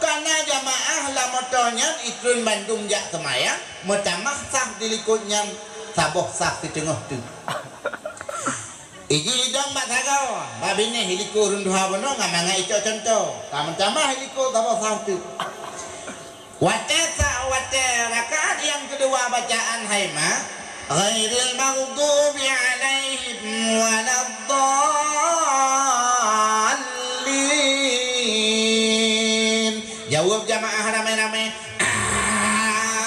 kareuna jamaah lam moto nyan ikheun bandum jak seumayang, meutamah saf di likot nyan saboh saf siteungoh teuk. Iji idong bak sagoe, bak binéh ilikot ureuëng tuha bunoe ngon mangat icok cuntoh. Ka meutamah ilikot saboh saha teuk. Watée sa-, watée rakaat nyang keudua bacaan hai ma, ghairil maghdubi alaihim waladdallin. Jaweueb jamaah ramé-ramé,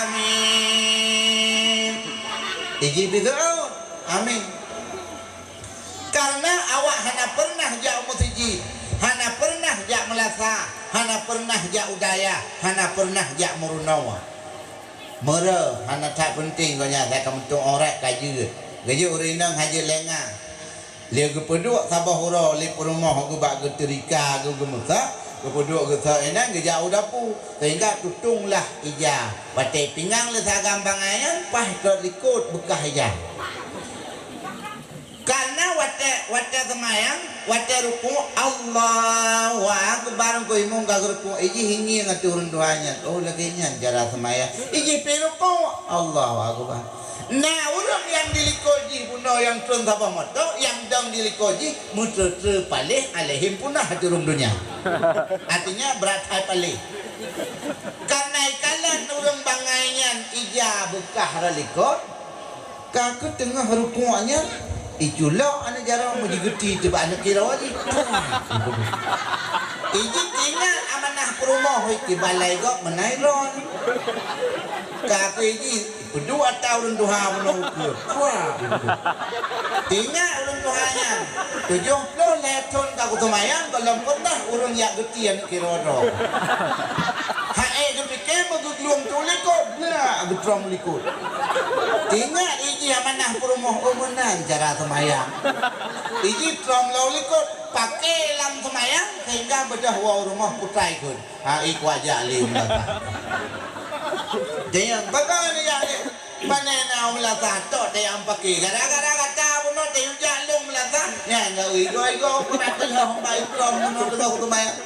"Amin." Iji beudoa, "Amin." Karena awak hana pernah jak u meuseujid, hana pernah jak meulasa, hana pernah jak u dayah, hana pernah jak meurunoe. Meureu hana that peunteng gobnyan, asai ka meutueng aurat ka jeuet. Geujeuet ureuëng inong hana jeuet lé nga. Lé geupeuduek saboh uroe lé peurumoh geuh bak geuteurika geuh geumeusa, geupeuduek geusa inan geujak u dapu, sehingga tutonglah ija. Watée pingang lé sagam bangai nyan, paih trok likot beukah ija. Karena watée, watée seumayang, watée rukuk, Allahu Akbar, engkau imum ka geurukuk, ijih ingieng ateueh ureuëng tuha nyan. Oh, lagée nyan cara seumayang. Ijih pi rukuk, Allahu Akbar. Na ureuëng nyang dilikot jih bunoe nyang tron saboh moto, nyang dong dilikot jih meuteuteu paléh alaihim punah ateueh ureuëng donya. Artinya, brat hai paléh. Karena ikalon ureuëng bangai nyan ija beukah rot likot, ka keuh teungoh rukuk nyan, iculok aneuk jaroe meujigeuti teuh bak aneuk kiroe jih. Iji ingat amanah peurumoh, ih, kiban lai gob meunan droe. Ka keuh iji peuduek ata ureuëng tuha bunoe ukeue. Wah, ingat ureuëng tuha nyan, tujoh ploh lhée thon ka kuseumayang, gohlom peureunah ureuëng jak geuti aneuk kiroe droe. Hai geupike meugeuglung tu likot, blah, geutrom likot. Ingat iji amanah peurumoh, oh, meunan cara seumayang. Iji trom lom likot, paké lam seumayang, sehingga beudôh woe rumoh putai kheun. Ha, ih, kuajak lé meulasa. Dayang, bagaimana ya? Pane na meulasa tok teuh nyang paké. Gara-gara gata bunoe teuh ujak lôn meulasa. Nyan gak igo-igo pun aku lheuh bak ikrom bunoe teuh seumayang.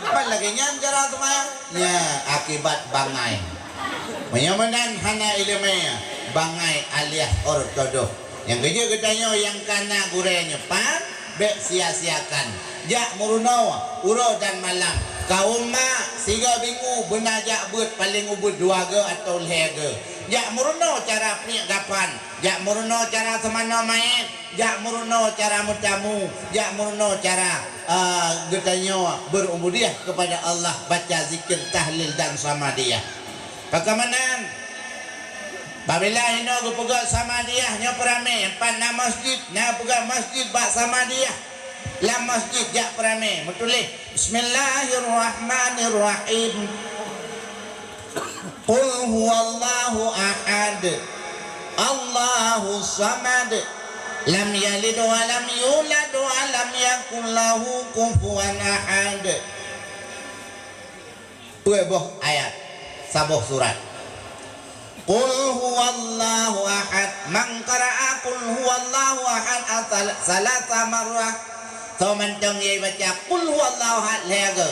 Ban lagée nyan cara seumayang. Nya akibat bangai. Meunyoe meunan hana iéleumé, bangai alias ortodok. Nyang keujeuet geutanyoe nyang ka na gurée nyoe pat, bék sia-siakan. Jak meurunoe uroe dan malam. Kawöm mak, sigoe bingu beuna jak beuet paleng ubit dua goe atawa lhée goe. Jak meurunoe cara piek gapan, jak meurunoe cara seumanoe manyét, jak meurunoe cara meutamu, jak meurunoe cara, eh, geutanyoe berubudiah keupada Allah, baca zikir, tahlil dan samadiyah. Pakamanan, babila inoe geupeugah samadiyah nyoe peuramé, pat na masjid, na peugah masjid bak samadiyah. Lam masjid jak peuramé, meutuléh, "Bismillahirrahmanirrahim. Qul huwallahu ahad. Allahus samad. Lam yalid wa lam yulad wa lam yakul lahu kufuwan ahad." Peuet boh ayat, saboh surat. Qul huwallahu ahad. Man qara'a qul huwallahu ahad asal-, salasa marrah. Soe mantong nyang baca qul huwallahu ahad lhée goe,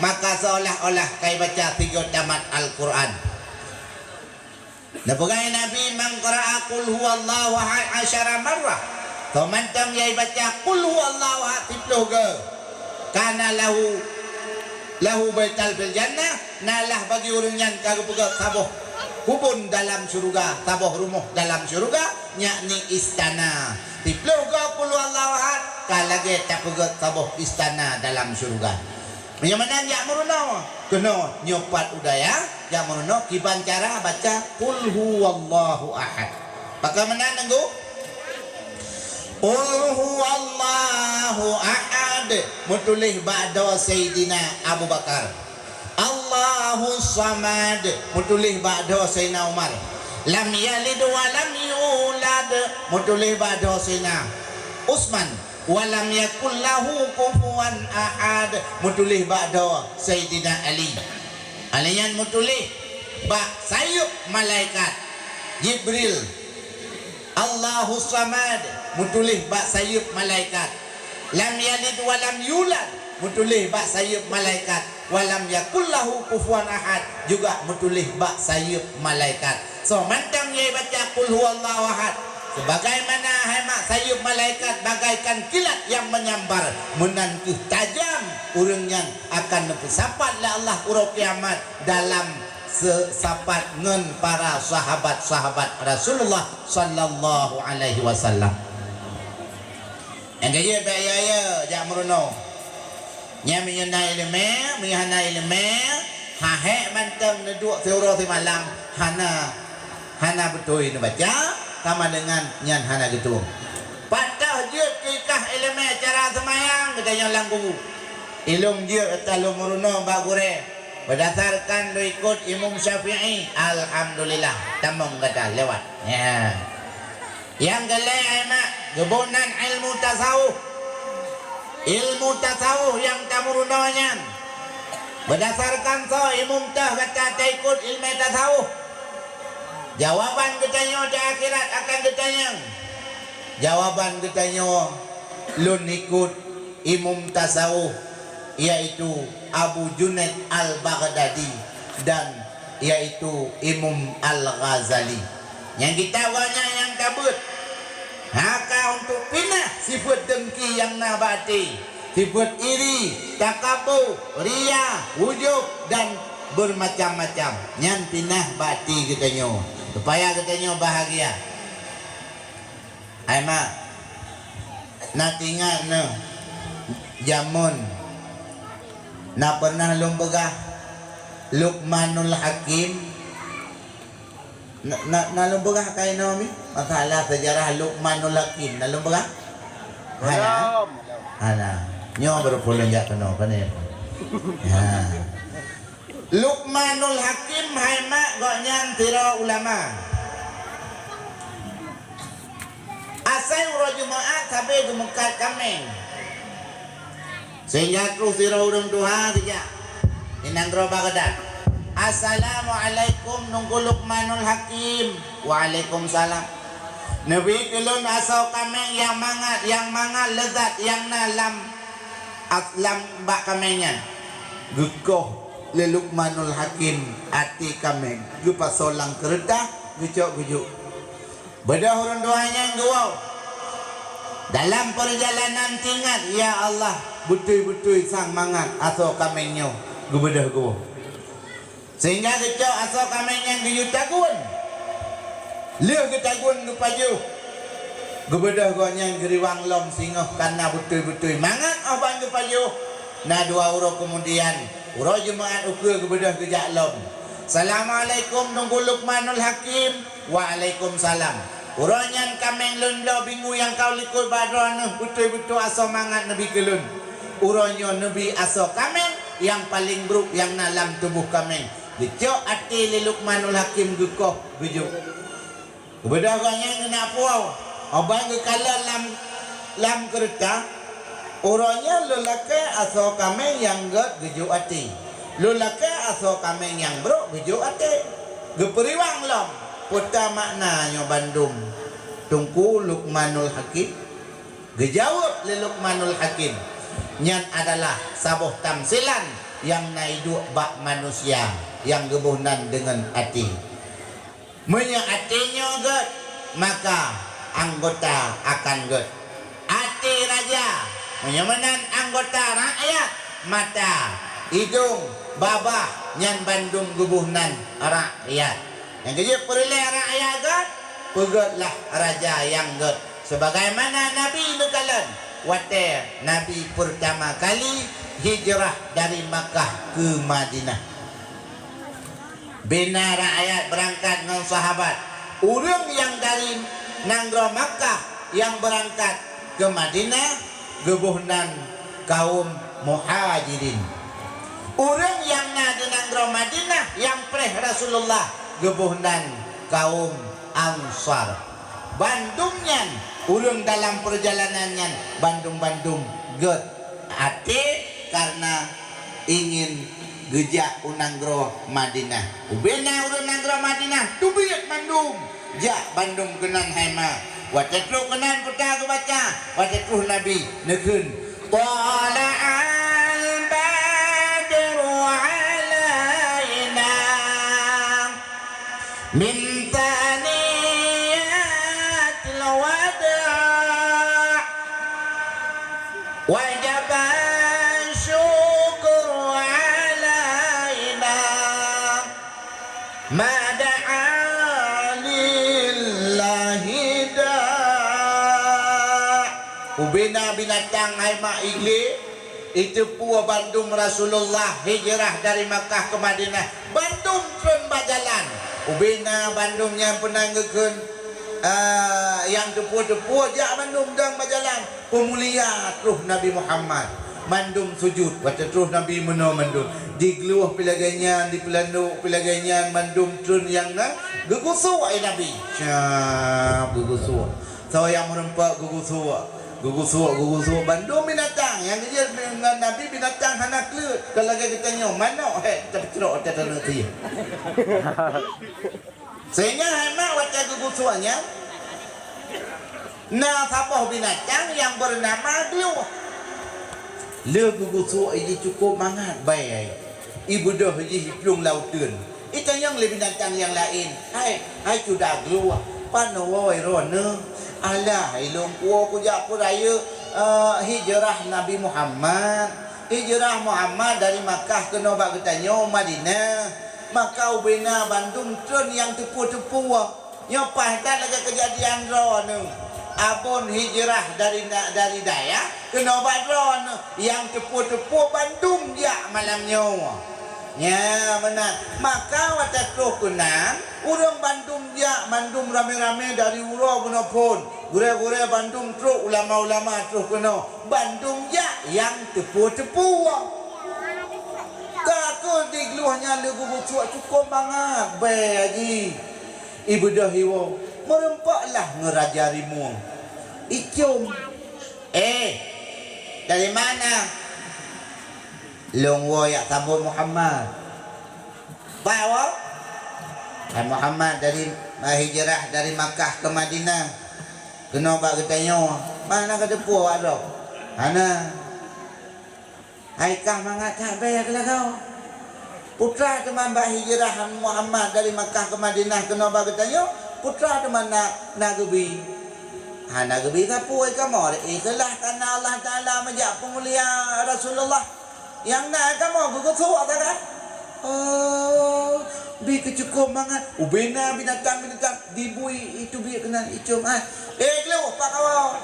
maka seolah-olah ka ibaca sigoe tamat Al-Qur'an. Neupeugah Nabi, "Man qara'a qul huwallahu ahad asyara marrah." Soe mantong nyang baca qul huwallahu ahad siplôh goe, kana lahu, lahu baitan fil jannah, na lah bagi ureuëng nyan ka geupeugét saboh kubon dalam syeuruga, saboh rumoh dalam syeuruga, yakni istana. Siplôh goe qul huwallahu ahad, ka lagée tapeugét saboh istana dalam syeuruga. Meunyoe meunan jak meurunoe, keunoe nyoe pat u dayah, jak meurunoe kiban cara baca qul huwallahu ahad. Pakon meunan, Teungku? Qul huwallahu ahad, meutuléh bak droe Saidina Abu Bakar. Allahus samad, meutuléh bak droe Saidina Umar. Lam yalid wa lam yulad, meutuléh bak droe Saidina Utsman. Wa lam yakul lahu kufuwan ahad, meutuléh bak droe Saidina Ali. Alèh nyan meutuléh bak sayeuep malaikat Jibril. Allahus samad, meutuléh bak sayeuep malaikat. Lam yalid wa lam yulad, meutuléh bak sayeuep malaikat. Wa lam yakul lahu kufuwan ahad, juga meutuléh bak sayeuep malaikat. Soe mantong nyang baca qul huwallahu ahad, Sebagaimana hai mak sayeup malaikat bagaikan kilat nyang menyambar, meunan kheueh tajam ureuëng nyan akan neupeusapat lé Allah uroe kiamat dalam se-, sapat ngon para sahabat-sahabat Rasulullah sallallahu alaihi wasallam. Nyang keujeuet bèk yo-yo jak meurunoe. Nyan meunyoe na iéleumé, meunyoe hana iéleumé, ha hék mantong neuduek siuroe simalam, hana, hana beutôi neubaca, sama deungon nyan hana geutueng. Pat teuh jeuet keu ikah iéleumé cara seumayang geutanyoe lam kubu. Ilôn jeuet ata lôn meurunoe bak gurée, beudasarkan lôn ikot Imam Syafi'i, alhamdulillah, tamong gata lewat. Ya. Nyang keulhèe hai mak, geuboh nan ilmu tasawuf. Ilmu tasawuf nyang tameurunoe nyan, beudasarkan soe imum teuh gata taikot iéleumé tasawuf. Jawaban geutanyoe di akhirat akan geutanyong. Jawaban geutanyoe, lôn ikot imum tasawuf, yaitu Abu Junaid Al-Baghdadi dan yaitu Imam Al-Ghazali. Nyang kitab gobnyan nyang ka beuet, haka untuk pinah sifeuet deungki nyang na bak até, sifeuet iri, takabô, ria, ujub, dan beumacam-macam. Nyan pinah bak até geutanyoe, supaya geutanyoe bahagia. Hai mak, na teuingat neuh, jameun na pernah lôn peugah Luqmanul Hakim? Na, na, na lôn peugah ka inoe mi? Masalah sejarah Luqmanul Hakim, na lôn peugah? Hana? Belum. Hana. Nyoe baru pulon jak keunoe, pane? Ha. Luqmanul Hakim hai mak gobnyan sidroe ulama. Asai uroe Jumaat sabe geumeukat kaméng. Sehingga troh sidroe ureuëng tuha geujak di nanggroe Baghdad. "Assalamualaikum Teungku Luqmanul Hakim." "Waalaikumsalam." "Neubi keu lôn asoe kaméng nyang mangat, nyang mangat leuzat nyang na lam, lam bak kaméng nyan." Geukoh lé Luqmanul Hakim até kaméng, geupasoe lam keureutah, geucok geujok. Beudôh ureuëng tuha nyan geuwoe. Dalam peurjalanan teuingat, "Ya Allah, beutôi-beutôi sang mangat asoe kaméng nyoe," geubeudôh geuwoe. Sehingga geucok asoe kaméng nyan geuyue tagun. Lheueh geutagun geupajoh, geubeudôh gobnyan geuriwang lom singoh kareuna beutôi-beutôi mangat óh ban geupajoh. Na dua uroe keumudian, uroe Jumaat ukeue geubeudôh geujak lom. "Assalamualaikum Teungku Luqmanul Hakim." "Waalaikumsalam." "Uroe nyan kaméng lôn bloe bingu nyang ka likot bak droeneuh beutôi-beutôi asoe mangat neubi keu lôn. Uroe nyoe neubi asoe kaméng nyang paleng brok nyang na lam tuboh kaméng." Geucok até lé Luqmanul Hakim geukoh geujok. Geubeudôh gobnyan keuneuk puwoe, óh ban geukalon lam, lam keureutah, "Uroe nyoe lôn lakée asoe kaméng nyang gét geujok até, lôn lakée asoe kaméng nyang brok geujok até." Geupeuriwang lom, "Peue ta makna nyoe bandum, Teungku Luqmanul Hakim?" Geujaweueb lé Luqmanul Hakim, "Nyan adalah saboh tamsilan nyang na iduek bak manusia nyang geuboh nan deungon até." Meunyoe até nyoe gét, maka anggota akan gét. Até raja, meunyoe meunan anggota rakyat, mata, idong, babah, nyan bandum geuboh nan rakyat. Nyang keujeuet peureulée rakyat gét, peugét lah raja nyang gét. Sebagaimana Nabi neukalon watée Nabi peurtama kali hijrah dari Makkah keu Madinah. Bina rakyat beurangkat ngon sahabat. Ureuëng nyang dari nanggroe Makkah nyang beurangkat keu Madinah geuboh nan kawöm Muhajirin. Ureuëng nyang na di nanggroe Madinah nyang preh Rasulullah geuboh nan kawöm Ansar. Bandum nyan, ureuëng dalam peurjalanan nyan bandum-bandum gét até kareuna ingin geujak u nanggroe Madinah. Ubena ureuëng nanggroe Madinah teubiet mandum, jak bandum keunan hai ma. Watée troh keunan peue ta geubaca, watée troh Nabi neukheun, "Thala'al badru 'alaina min thaniyatil Syukur alaina ma da'a lillahi da'. Ubena binatang hai mak igle, iteupeue bandum Rasulullah hijrah dari Makkah ke Madinah, bandum treun bak jalan. Ubena bandum nyang peunan geukheun, ah, nyang teupeue-teupeue jak bandum dong bak jalan. Peumulia troh Nabi Muhammad. Mandum sujud, watée troh Nabi meunoe mandum. Diglueh pi lagée nyan, dipeulandok pi lagée nyan, mandum treun nyang na geugusok, eh, Nabi. Syab, geugusok. Soe nyang meureumpok geugusok. Geugusok, geugusok. Bandum binatang nyang geujeuet ngon Nabi binatang hana kleuet. Kon lagée geutanyoe, manok, hek, tapeucrok, tatanok sie. Sehingga hai mak watée geugusok nyan, na saboh binatang nyang beunama glueh. Lheueh geugusok jih cukôp mangat bèe, ibeudôh jih iplueng lam uteuen. Itanyong lé binatang nyang laén, "Hai, hai cuda glueh, panoe droeneuh?" "Alah, ilôn kuwoe kujak peurayeuk, eh, hijrah Nabi Muhammad. Hijrah Muhammad dari Makkah keunoe bak geutanyoe Madinah." Maka ubena bandum treun nyang teupeue-teupeue. Nyoe paih that lagée keujadian droeneuh. Abon hijrah dari na-, dari dayah keunoe bak droeneuh, nyang teupeue-teupeue bandum jak malam nyoe. Nya meunan. Maka watée troh keunan, ureuëng bandum jak, bandum ramé-ramé dari uroe bunoe phon. Gurée-gurée bandum trok, ulama-ulama troh keunoe, bandum jak nyang teupeue-teupeue. Ka keuh diglueh nyan lé geugusok cukôp mangat bèe jih. Ibeudôh iwoe, meureumpoklah ngon Raja Rimueng. Icom, "Eh, dari mana?" "Lôn woe jak sambot Muhammad." "Pat woe?" "Hai Muhammad dari, eh, hijrah dari Makkah ke Madinah keunoe bak geutanyoe." "Mana ka teupeue awak droe?" "Hana." "Hai kah mangat that bèe keu lagoe. Peue treuk teuma bak hijrah Muhammad dari Makkah ke Madinah keunoe bak geutanyoe, peue treuk teuma na, na geubi?" "Hana geubi sapeue kamoe, ikhlaih kareuna Allah Taala meujak peumulia Rasulullah. Nyang na kamoe geugusok sagai." "Oh, bi keuh cukôp mangat." Ubena binatang-binatang dibui, iteubiet keunan, icom, "Hai, eh, glueh, pat ka woe?"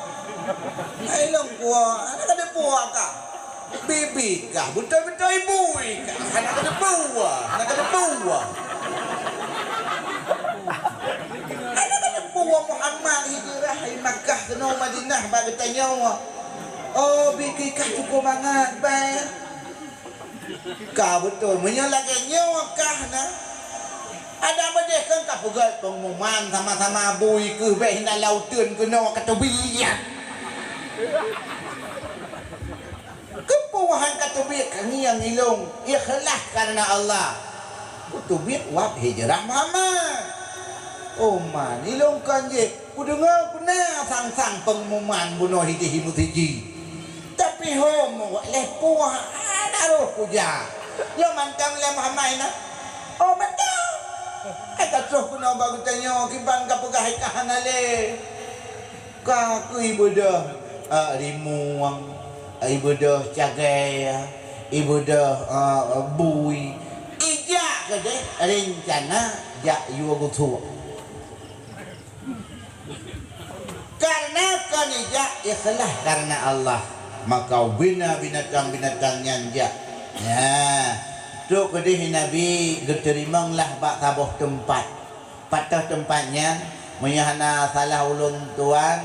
"Hai, lôn kuwoe, hana ka teupeue kah." "Bi-bi kah, beutôi-beutôi bui kah, hana ka teupeue, hana ka teupeue." Hana ka teupeue Muhammad hijrah dari Makkah keunoe Madinah bak geutanyoe. "Oh, bi keuh kah cukôp mangat bèe." "Ka beutôi, meunyoe lagée nyoe kah na, adak meudeh kan ka peugét peungumuman sama-sama bui keuh bèk hina lam uteuen keunoe ka teubiet." "Keupeue han ka teubiet?" "Ka ngieng ilôn, ikhlaih kareuna Allah." "Kuteubiet wab hijrah Muhammad." "Oh man, ilôn kon jih kudeungoe peue na sang-sang peungumuman bunoe hideh meuseujid. Tapi ho meuwat lhèe puih hana roh kujak. Nyoe mantong lé Muhammad na." "Oh, mantong. Hai ka troh keunoe bak geutanyoe, kiban ka peugah hai ka hana lé." Ka keuh ibeudôh, eh, rimueng, ibeudôh cagée, ibeudôh, eh, bui. Ijak keudeh rencana jak yue gusok. Kareuna kon ijak ikhlaih kareuna Allah, maka ubena binatang-binatang nyan jak. Nya, trok keudeh Nabi geuteurimong lah bak saboh teumpat. Pat teumpat nyan, meunyoe hana salah ulôn tuan,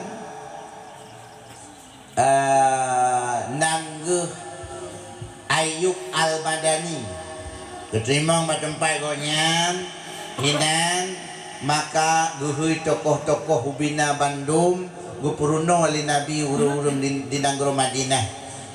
eh, nanggroe Ayub Al-Madani. Geuteurimong bak teumpat gobnyan, hinan, maka geuhôi tokoh-tokoh ubena bandum geupeurunoe lé Nabi ureuëng-ureuëng di, di nanggroe Madinah.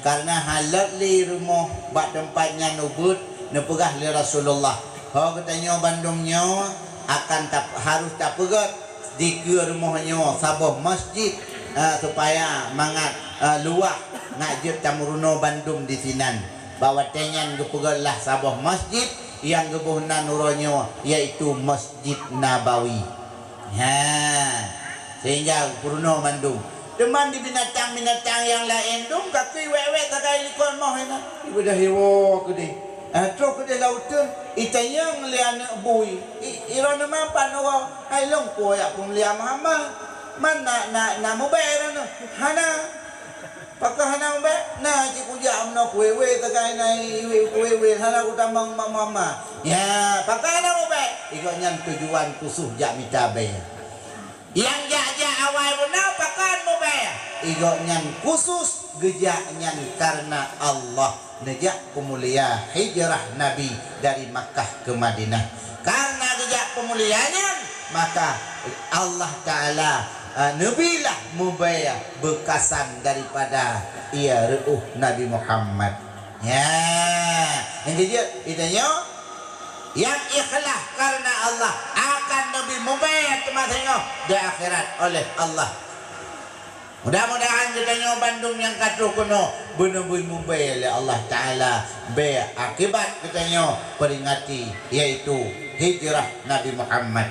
Kareuna hana lé rumoh bak teumpat nyan ubeuet, neupeugah lé Rasulullah, "Ho geutanyoe bandum nyoe akan tap-, harôh tapeugét dikeue rumoh nyoe saboh masjid, eh, supaya mangat, eh, luwah ngat jeuet tameurunoe bandum disinan." Bak watée nyan geupeugét lah saboh masjid nyang geuboh nan uroe nyoe, yaitu Masjid Nabawi. Ha, sehingga peurunoe mandum. Teuma di binatang-binatang nyang laén dum kakeuh wék-wék sagai likot moh inan. Ibeudôh iwoe keudeh. Ah, troh keudeh lam uteuen, itanyong lé aneuk bui. I, i droeneuh man pat uroe, hai lôn kuwoe jak peumulia Muhammad. Man na, na, na mubèe droeneuh? Hana. Pakon hana mubèe? Na cit kujak meunoe kuwéh-wéh sagai na i, i, kuwéh-wéh hana kutamong ma-, ma-, ma. Ya, pakon hana mubèe? I gobnyan tujuan khusus jak mita bèe. Nyang jak-jak awai bunoe pakon mubèe? I gobnyan khusus geujak nyan kareuna Allah. Neujak peumulia hijrah Nabi dari Makkah ke Madinah. Kareuna geujak peumulia nyan, maka Allah Taala, eh, neubilah mubèe beukasan daripada, iya, reuôh Nabi Muhammad. Ya, nyang keujeuet, geutanyoe nyang ikhlas kareuna Allah akan neubi mubèe teuma singoh di akhirat oleh Allah. Mudah-mudahan geutanyoe bandum nyang ka troh keunoe beuneubi mubèe lé Allah Taala bèe akibat geutanyoe peringati, yaitu hijrah Nabi Muhammad.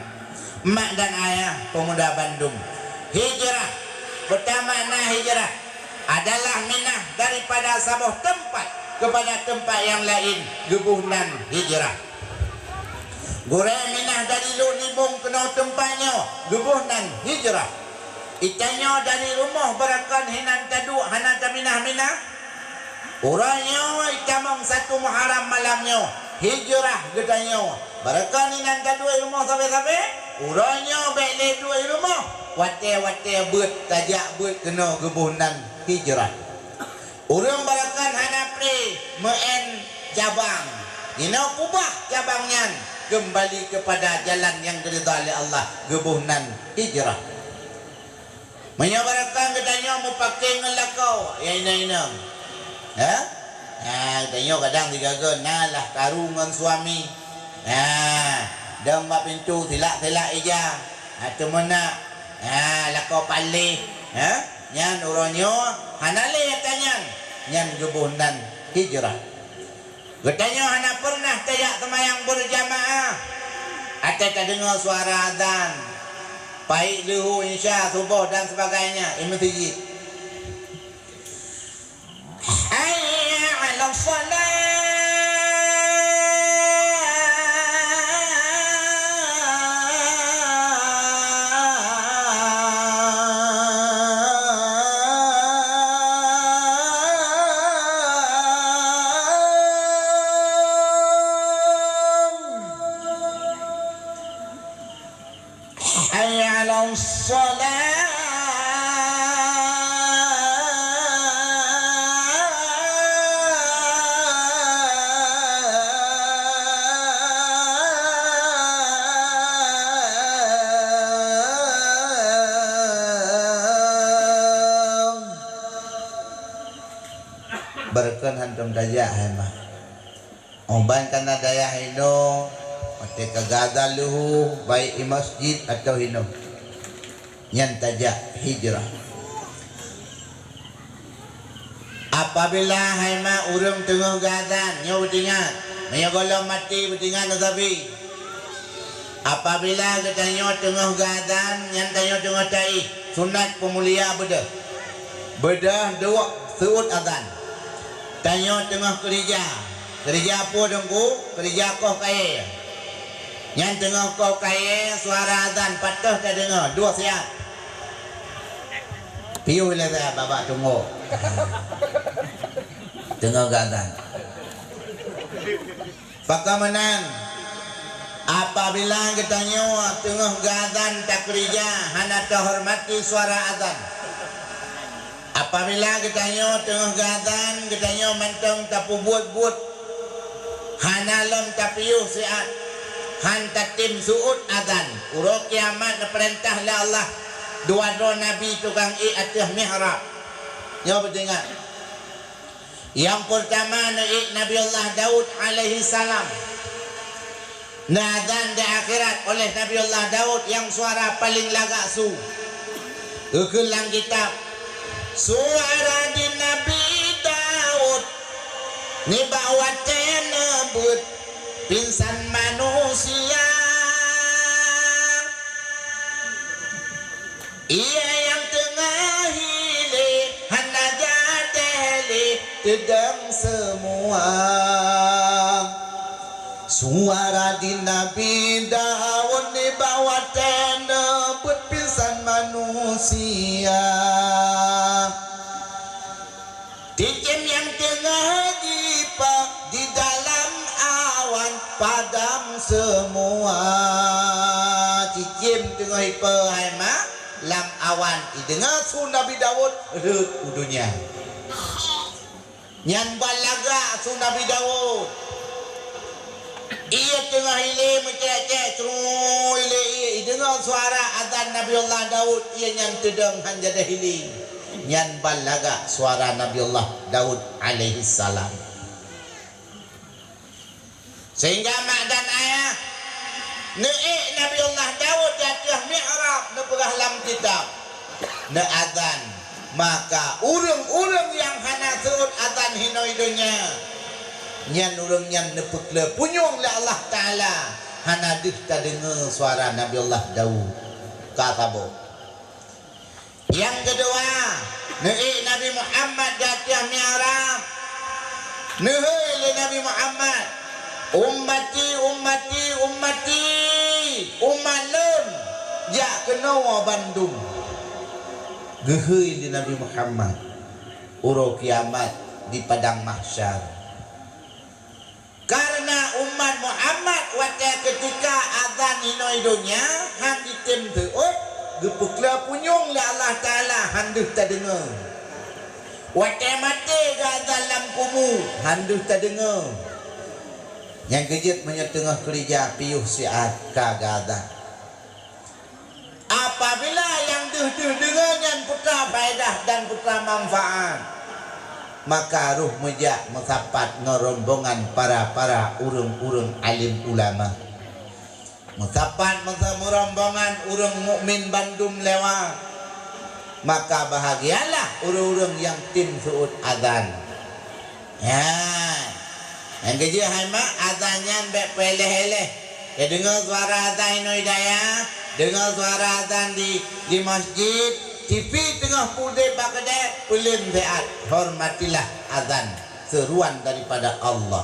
Mak dan ayah peumuda bandum, hijrah, peutama na hijrah adalah minah daripada saboh teumpat keupada teumpat nyang laén, geuboh nan hijrah. Gurèe minah dari Lhokseumawe keunoe teumpat nyoe, geuboh nan hijrah. Geutanyoe dari rumoh beurakon hinan taduek hana taminah-minah. Uroe nyoe itamong satu Muharram malam nyoe, hijrah geutanyoe. Beurakon hinan taduek i rumoh sabe-sabe, uroe nyoe bèk lé duek i rumoh. Watèe-watèe beuet tajak beuet keunoe geuboh nan hijrah. Ureueng beurakon hana pré meu'en cabang, jinoe ubah cabang nyan keumbali keupada jalan nyang geuridha lé Allah, geuboh nan hijrah. Meunyoe beurakon geutanyoe meupaké ngon lakoe, ya inong-inong. Ha? Ha, geutanyoe kadang sigaga na lah karu ngon suami. Ha, dong bak pintoe silak-silak ija. Ha, teumeunak. Ha, lakoe paléh. Ha? Nyan uroe nyoe hana lé ata nyan. Nyan geuboh nan hijrah. Geutanyoe hana peureunah tajak seumayang beurjamaah. Até tadeungoe suara azan, paih leuhô, insya, suboh dan sebagainya, i meuseujid. Hayya 'alas shalah. Hayya 'alas shalah. Beureukon hantom tajak, hai mak. Óh ban ka na dayah inoe, watèe ka geuazan leuhô, baik i masjid atawa inoe, nyan tajak hijrah. Apabila hai mak ureueng teungoh geuazan, nyoe beutingat, meunyoe gohlom maté beutingat na sabe. Apabila geutanyoe teungoh geuazan, nyan tanyoe teungoh taéh, sunat peumulia beudôh. Beudôh duek seuôt azan. Tanyoe teungoh keurija. Keurija peue Teungku? Keurija koh kayèe. Nyan teungoh koh kayèe, suara azan patéh tadeungoe, duek siat. Piôh lé siat babah tunggok. Teungoh geuazan. Pakon meunan, apabila geutanyoe teungoh geuazan takeurija hana tahormati suara azan, apabila geutanyoe teungoh geuazan geutanyoe mantong tapeubuet-buet, hana lom tapiôh siat, han tatem seuôt azan, uroe kiamat neupeurintah lé Allah dua droe nabi tukang ék ateueh mihrab. Nyoe beutingat. Nyang peurtama neuék Nabi Allah Daud alaihissalam. Neuazan di akhirat oleh Nabi Allah Daud nyang suara paleng lagak su. Geukheun lam kitab, suara di Nabi Daud nibak watèe neubeuet pingsan manusia. Ia nyang teungoh hi Teudong seumua suara di Nabi Daud nibak watée na beuet pingsan manusia. Cicém nyang teungoh jipa di dalam awan padam seumua. Cicém teungoh jipa hai ma lam awan, ideungoe su Nabi Daud rhot u donya. Nyan ban lagak su Nabi Daud. Ie teungoh ilée meucék-cék, crui lé ie, ideungoe suara azan Nabi Allah Daud, ie nyan teudong han jadeh ilée. Nyan ban lagak suara Nabi Allah Daud alaihissalam. Sehingga mak dan ayah, neuék Nabi Allah Daud di ateueh mi'rab, neupeugah lam kitab, neuazan. Maka ureuëng-ureuëng nyang hana seuôt azan hinoe donya, nyan ureuëng nyan neupeukleuh punyueng lé Allah Taala, hana deuh tadeungoe suara Nabi Allah Daud. Ka saboh. Nyang keudua, neuék Nabi Muhammad di ateueh mi'rab. Neuhôi lé Nabi Muhammad, "Ummati, ummati, ummati, umat lôn, jak keunoe bandum." Geuhôi lé Nabi Muhammad uroe kiamat di padang mahsyar. Kareuna umat Muhammad watée keutika azan hinoe donya han jitem seuôt, geupeukleuh punyueng lé Allah Taala, han deuh tadeungoe. Watée maté geuazan lam kubu, han deuh tadeungoe. Nyang keujeuet meunyoe teungoh keurija piôh siat ka geuazan. Apabila nyang deuh-deuh deungoe nyan peue ka faedah dan peue ka manfaat, maka roh meujak meusapat ngon rombongan para-para ureuëng-ureuëng alim ulama. Meusapat meusa-, meurombongan ureuëng mukmin bandum lewat, maka bahagialah ureuëng-ureuëng nyang tem seuôt azan. Ya. Nyang keujeuet hai mak, azan nyan bék peuéléh-éléh. Tadeungoe suara azan inoe daya, deungoe suara azan di, di masjid, T V teungoh pudeb bak keudée, peuleueng siat, hormatilah azan, seuruan daripada Allah.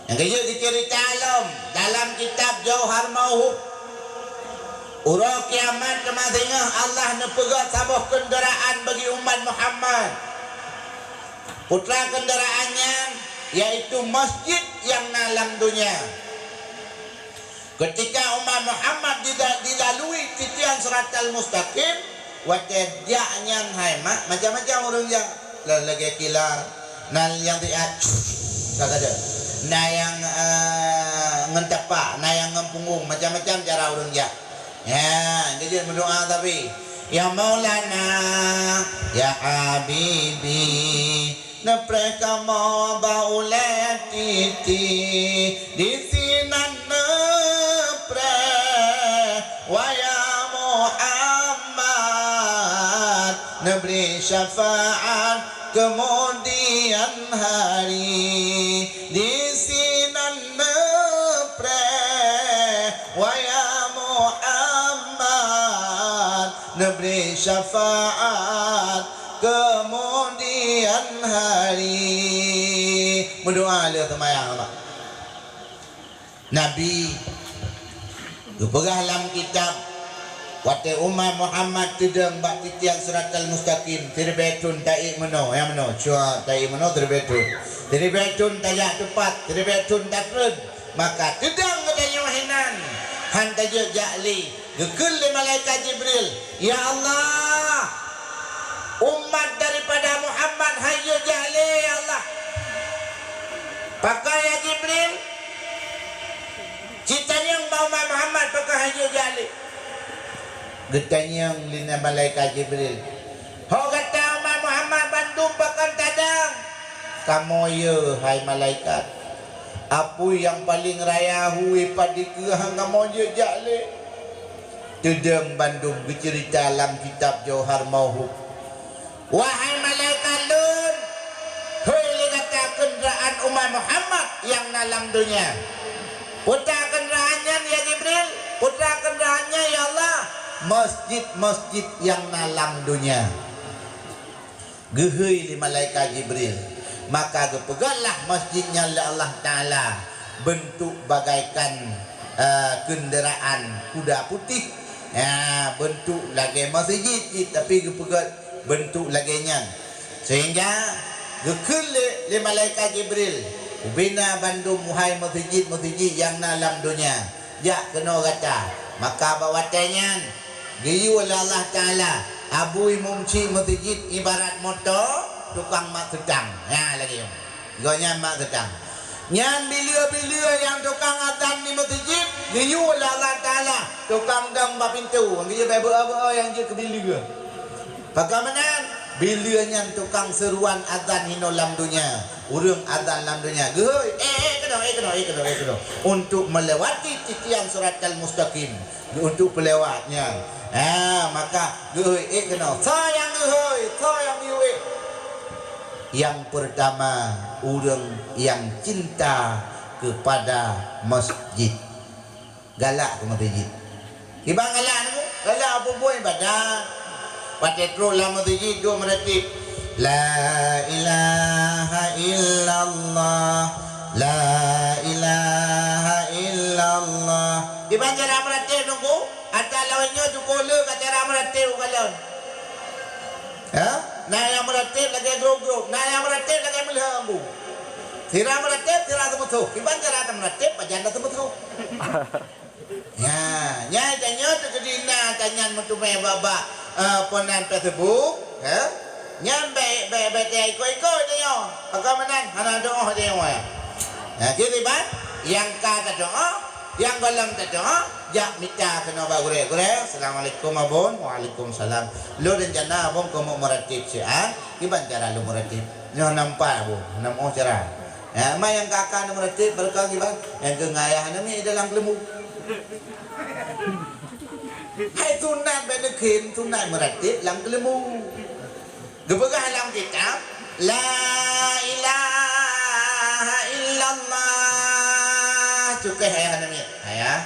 Nyang keujeuet geuceurita lom dalam kitab Jauhar Mauhub. Uroe kiamat teuma singoh Allah neupeugét saboh keundaraan bagi umat Muhammad. Peue treuk keundaraan nyan, yaitu masjid nyang na lam donya. Keutika umat Muhammad dida-, dilalui titian Siratal Mustaqim, watée jak nyan hai mak, macam-macam ureuëng jak. La-, lagée kila, na nyang siat, ka gata. Na nyang, eh, ngon tapak, na nyang ngon punggong, macam-macam cara ureuëng jak. Ya, geujeuet meudoá tapi, "Ya Maulana, ya Habibi, neupreh kamoe bak ulée titi, disinan neupreh, wahai Muhammad, neubri syafaat keumudian hari, disinan neupreh, wahai Muhammad, neubri syafaat keumudian hari." Meudoá lheueh seumayang, Pak. Nabi geupeugah lam kitab, watée umat Muhammad teudong bak titian Siratal Mustaqim, siribée thon taék meunoe, nyang meunoe, cua taék meunoe, siribée thon. Siribée thon tajak teupat, siribée thon takreun. Maka teudong geutanyoe hinan, han tajeuet jak lé. Geukheun lé malaikat Jibril, "Ya Allah, umat daripada Muhammad han jeuet jak lé, ya Allah." "Pakon, ya Jibril?" "Cit tanyong bak umat Muhammad pakon han jeuet jak lé." Geutanyong lé malaikat Jibril, "Ho gata umat Muhammad bandum pakon tadong?" "Kamoe yö, hai malaikat. Apui nyang paleng raya hui pat dikeue han kamoe jeuet jak lé." Teudong bandum geuceurita lam kitab Jauhar Mauhub. "Wahai malaikat lôn, hôi lé gata keundaraan umat Muhammad nyang na lam donya." "Peue treuk keundaraan nyan, ya Jibril?" "Peue treuk keundaraan nyan, ya Allah?" "Masjid-masjid nyang na lam donya." Geuhôi lé malaikat Jibril, Maka geupeugötlah masjid nyan lé Allah Taala beuntuk bagaikan, eh, keundaraan kuda putih. Ya, beuntuk lagèe masjid cit, tapi geupeugöt beuntuk lagèe nyan. Sehingga geukheun lé, lé malaikat Jibril, "Ubena bandum, wahai masjid-masjid nyang na lam donya, jak keunoe gata." Maka bak watèe nyan, geuyue lé Allah Taala, Abu Imum Syik Meuseujid ibarat moto tukang mat seutang. Nyan lagèe nyoe. Gobnyan mat seutang. Nyan bileue-bileue nyang tukang azan di meuseujid, geuyue lé Allah Taala tukang dong bak pintoe. Geuyue bak beuo-beuo nyang jeuet keu bileue. Pakon meunan, bileue nyan tukang seuruan azan hinoe lam donya. Ureueng azan lam donya, geuhôi, "Eh, eh, keunoe, eh, keunoe, eh, keunoe, eh, keunoe." Untuk melewati titian siratal mustaqim. Untuk peulewat nyan. Ha, maka geuhôi ék keunoe. Soe nyang geuhôi, soe nyang geuyue ék? Nyang peurtama, ureueng nyang cinta keupada masjid. Galak keu masjid. Kiban galak nyoe, galak peubuet ibadat. Watèe trok lam meuseujid duek meuratib, "La ilaha illallah, la ilaha illallah." Kiban cara meuratib Teungku? Ata lawét nyoe syukoe le ka cara meuratib u kalon. Ha? Na nyang meuratib lagèe grup-grup, na nyang meuratib lagèe meulheueh ambu. Sira meuratib, sira seumeusoh. Kiban cara tameuratib, pajan taseumeusoh. Nyan, nyan tanyoe teukeudi na tanyan meuteumé bak-bak, eh, peue nan Facebook, eh? Nyan bèk, bèk, bèk teuikot-ikot tanyoe. Pakon meunan hana doa tanyoe. Nah, kiban nyang ka tadoa, nyang gohlom tadoa, jak mita keunoe bak gurèe. "Gurèe, assalamualaikum Abon." "Waalaikumsalam." "Lôn rencana Abon keuneuk meuratib siat, kiban cara lôn meuratib?" Nyoe nampak Abon, na meuoh cara. Eh, ma nyang ka-ka neumeuratéb barokah kiban, nyang keu ngayah aneuk miet dalam keuleumbu. Hai sunat bèk neukheun, sunat meuratéb lam keuleumbu. Geupeugah lam kitab, "La ilaha illallah." Cukéh ayah aneuk miet. Ayah,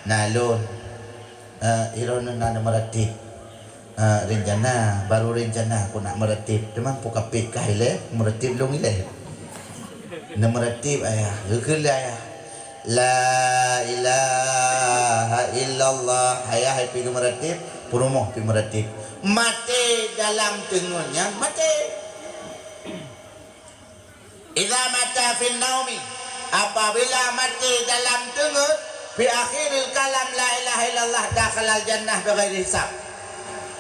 na lôn, eh, droeneuh na neumeuratéb. Ah, rencana, baru rencana ku nak meuratéb. Teuma peukapét kah ilèe, meuratéb lôn ilèe. Neumeuratéb ayah, geukheun lé ayah. La ilaha illallah. Ayah pih geumeuratéb, peurumoh pih meuratéb. Maté dalam teungeut nyan maté. Idza mata fin naumi, apabila maté dalam teungeut, fi akhiril kalam la ilaha illallah dakhalal jannah bighairi hisab.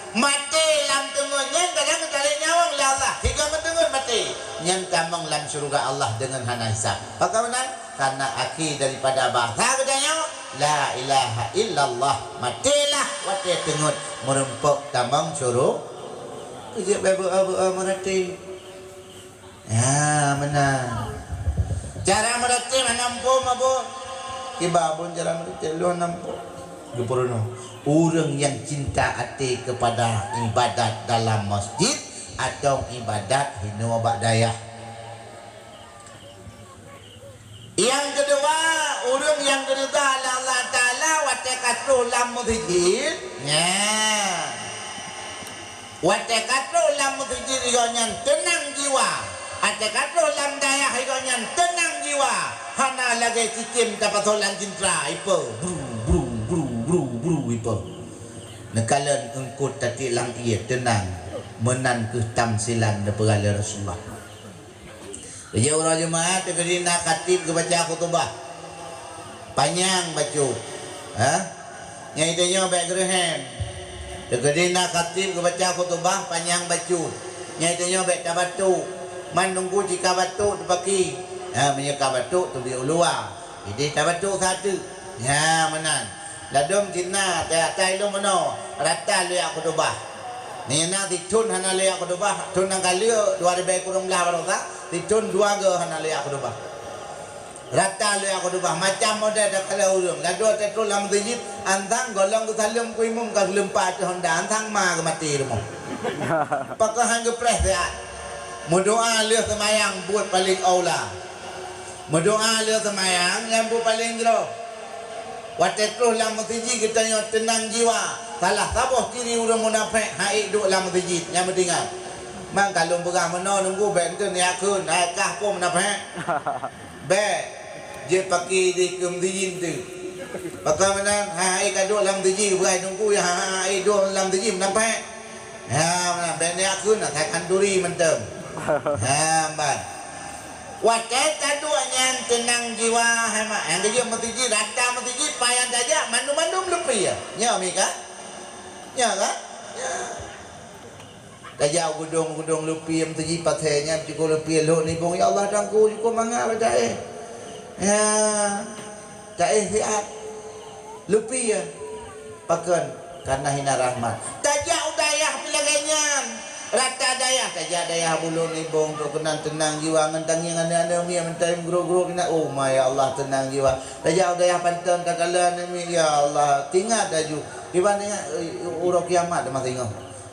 Maté lam teungeut nyan kadang geutalèe nyawöng lé Allah, sigoe meuteungeut maté, nyan tamong lam syeuruga Allah deungon hana hisab. Pakon meunan? Karena akhé daripada bahasa geutanyoe la ilaha illallah. Matélah watèe teungeut, meurumpok tamong syuru-, keu jeuet beu-, beu-, beu-, meuratéb. Ya, meunan. Cara meuratéb hana muphom, Abon. Kiban Abon cara meuratéb lôn hana muphom. Geupeurunoe. Ureueng nyang cinta até keupada ibadat dalam masjid atau ibadat hinoe bak dayah. Nyang keudua, ureueng nyang geuridha lé Allah Taala watèe ka troh lam meuseujid, nyan. Watèe ka troh lam meuseujid, gobnyan teunang jiwa. Watèe ka troh lam dayah, gobnyan teunang jiwa. Hana lagèe cicém tapasoe lam cintra, ipe, bru, bru, bru, bru, bru, ipe. Neukalon eungkôt tatiek lam ié, teunang. Meunan kheueh tamsilan neupeugah lé Rasulullah. Keujeuet uroe Jumat, teukeudi na khatib geubaca khutubah panyang bacut, ha? Nyang tanyoe bèk geureuhem. Teukeudi na khatib geubaca khutubah panyang bacut, nyang tanyoe bèk tabatok. Man nunggu jika batok teupaki. Ha, meunyoe ka batok teubiet u luwa. Idéh tabatok sateuk. Nyan meunan. Ladôm cit na, atai lôn meunoe, rata lheueh jak khutubah. Nyan na sithôn hana lheueh jak khutubah, thôn nyang ka lheueh dua ribèe kureueng blah baroesa, sithôn dua goe hana lheueh jak khutubah. Rata lheueh jak khutubah, macam model takalon ureueng. Ladôm teutrôn lam meuseujid, antang golom geusaleuem keu imum ka geuleumpa ateueh honda, antang ma geumaté rumoh. Pakon han geupreh siat. Meudoa lheueh seumayang buet paleng aula. Meudoa lheueh seumayang nyang buet paleng jroh. Watèe troh lam meuseujid geutanyoe teunang jiwa. Salah saboh ciri ureueng munafék han ék duek lam meuseujid, nyan meuingat. Man ka lôn peugah meunoe Teungku, bèk enteuk neujak kheun, hai kah pom na phèk. Bèk. Jeuet paki di keu meusijid tu. Pakon meunan, hai, hai ka duek lam meusijid, beugai Teungku, ya, hai, hai duek lam meusijid na phèk. Ha, meunan, bèk neujak kheun, asai khanduri mantong. Ha, ban. Watèe taduek nyan teunang jiwa, hai mak. Nyang geujeuet meusijid, rata meusijid, pajan tajak, mandum-mandum leupie. Nyoe mi ka? Nyoe ka? Nyoe. Tajak u geudong-geudong leupie, meusijid pasé nyan cukôp leupie lhok nibong, "Ya Allah, Teungku, cukôp mangat bak taéh." Ya, taéh siat. Leupie. Pakon? Karena hina rahmat. Tajak u dayah pih lagèe nyan. Rata dayah, tajak dayah buleuen nibong, trok keunan teunang jiwa ngon tangieng aneuk-aneuk miet meutai meugrok-grok keunan. Oh, ma, ya Allah, teunang jiwa. Tajak u dayah panton takalon aneuk miet, ya Allah, teuingat laju. Kiban ingat, eh, uroe kiamat teuma singoh.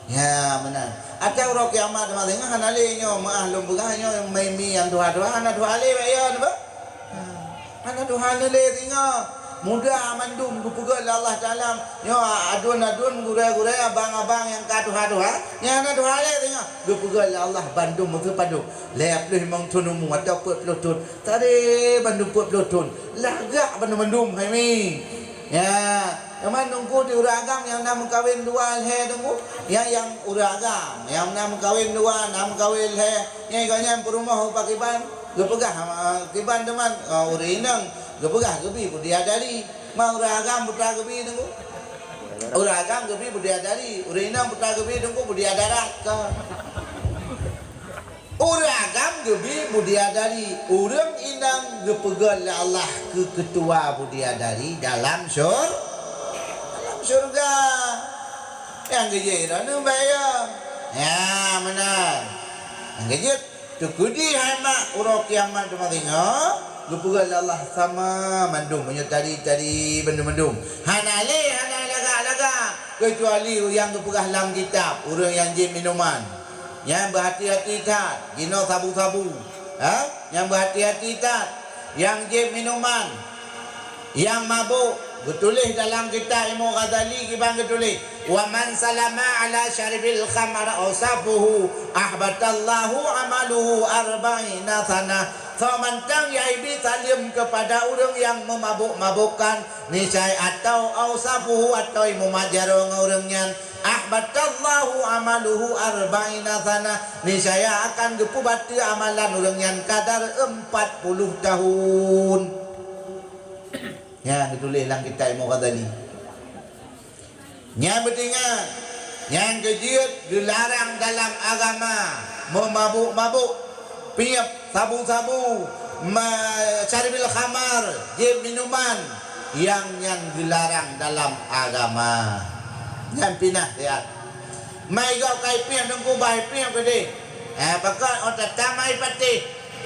Ya, meunan. Atawa uroe kiamat teuma singoh hana lé nyoe, meu'ah lôn peugah nyoe, mi-mi nyang tuha-tuha hana tuha lé bak yo, nyoe. Hana tuha lé singoh. Muda mandum geupeugöt lé Allah Taala. Nyoe aduen-aduen, gurèe-gurèe, abang-abang nyang ka tuha-tuha, nyan hana tuha lé singoh. Geupeugöt lé Allah bandum meuseupadub. Lhèe plôh limong thôn umu atawa peuet plôh thôn. Taré bandum peuet plôh thôn. Lagak bandum-bandum hai mi. Ya, teuma Teungku di ureueng agam nyang na meukawen dua lhèe Teungku, nyang, nyang ureueng agam nyang na meukawen dua, na meukawen lhèe, nyang gobnyan peurumoh u pakiban, geupeugah, ah, kiban teuma, ah, ureueng inong, geupeugah geubi bidadari, ma ureueng agam peue geubi Teungku? Ureueng agam geubi bidadari, ureueng inong peue geubi Teungku? Bidadara ka. Ureueng agam geubi bidadari, ureueng inong geupeugöt lé Allah keu keutua bidadari dalam syur-, dalam syeuruga. Nyang geujeuet droeneuh bak yo. Ya, meunan. Nyang geujeuet teukeudi hai mak uroe kiamat teuma singoh, geupeugöt lé Allah sama mandum meunyoe tadi-tadi bandum-bandum. Hana lé, hana lagak-lagak, keucuali nyang geupeugah lam kitab, ureueng nyang jieb minuman. Nyan beuhati-hati that, jinoe sabu-sabu. Ha? Nyan beuhati-hati that. Nyang jieb minuman, nyang mabök, geutuléh dalam kitab Imam Ghazali kiban geutuléh, "Wa man salama ala syaribil khamr ausafuhu, ahbatallahu amaluhu arba'ina sana." Soe mantong nyang ibi saleuem keupada ureueng nyang meumabök-mabökkan, niscaya atau ausafuhu atau imumat jaroe ngon ureueng nyan, ahbatallahu amaluhu arba'ina sana, niscaya akan geupeubateue amalan ureueng nyan kadar empat puluh tahun. Nyan geutuléh lam kitab Imam Ghazali. Nyan beutingat, nyang geujeuet geularang dalam agama, meumabök-mabök, piep, sabu-sabu, ma-, syaribil khamar, jieb minuman, nyang nyan geularang dalam agama. Nyan pinah siat. Mai gob kai piep Teungku, bah hai piep keudeh. Eh, pakon oh tatam hai patéh.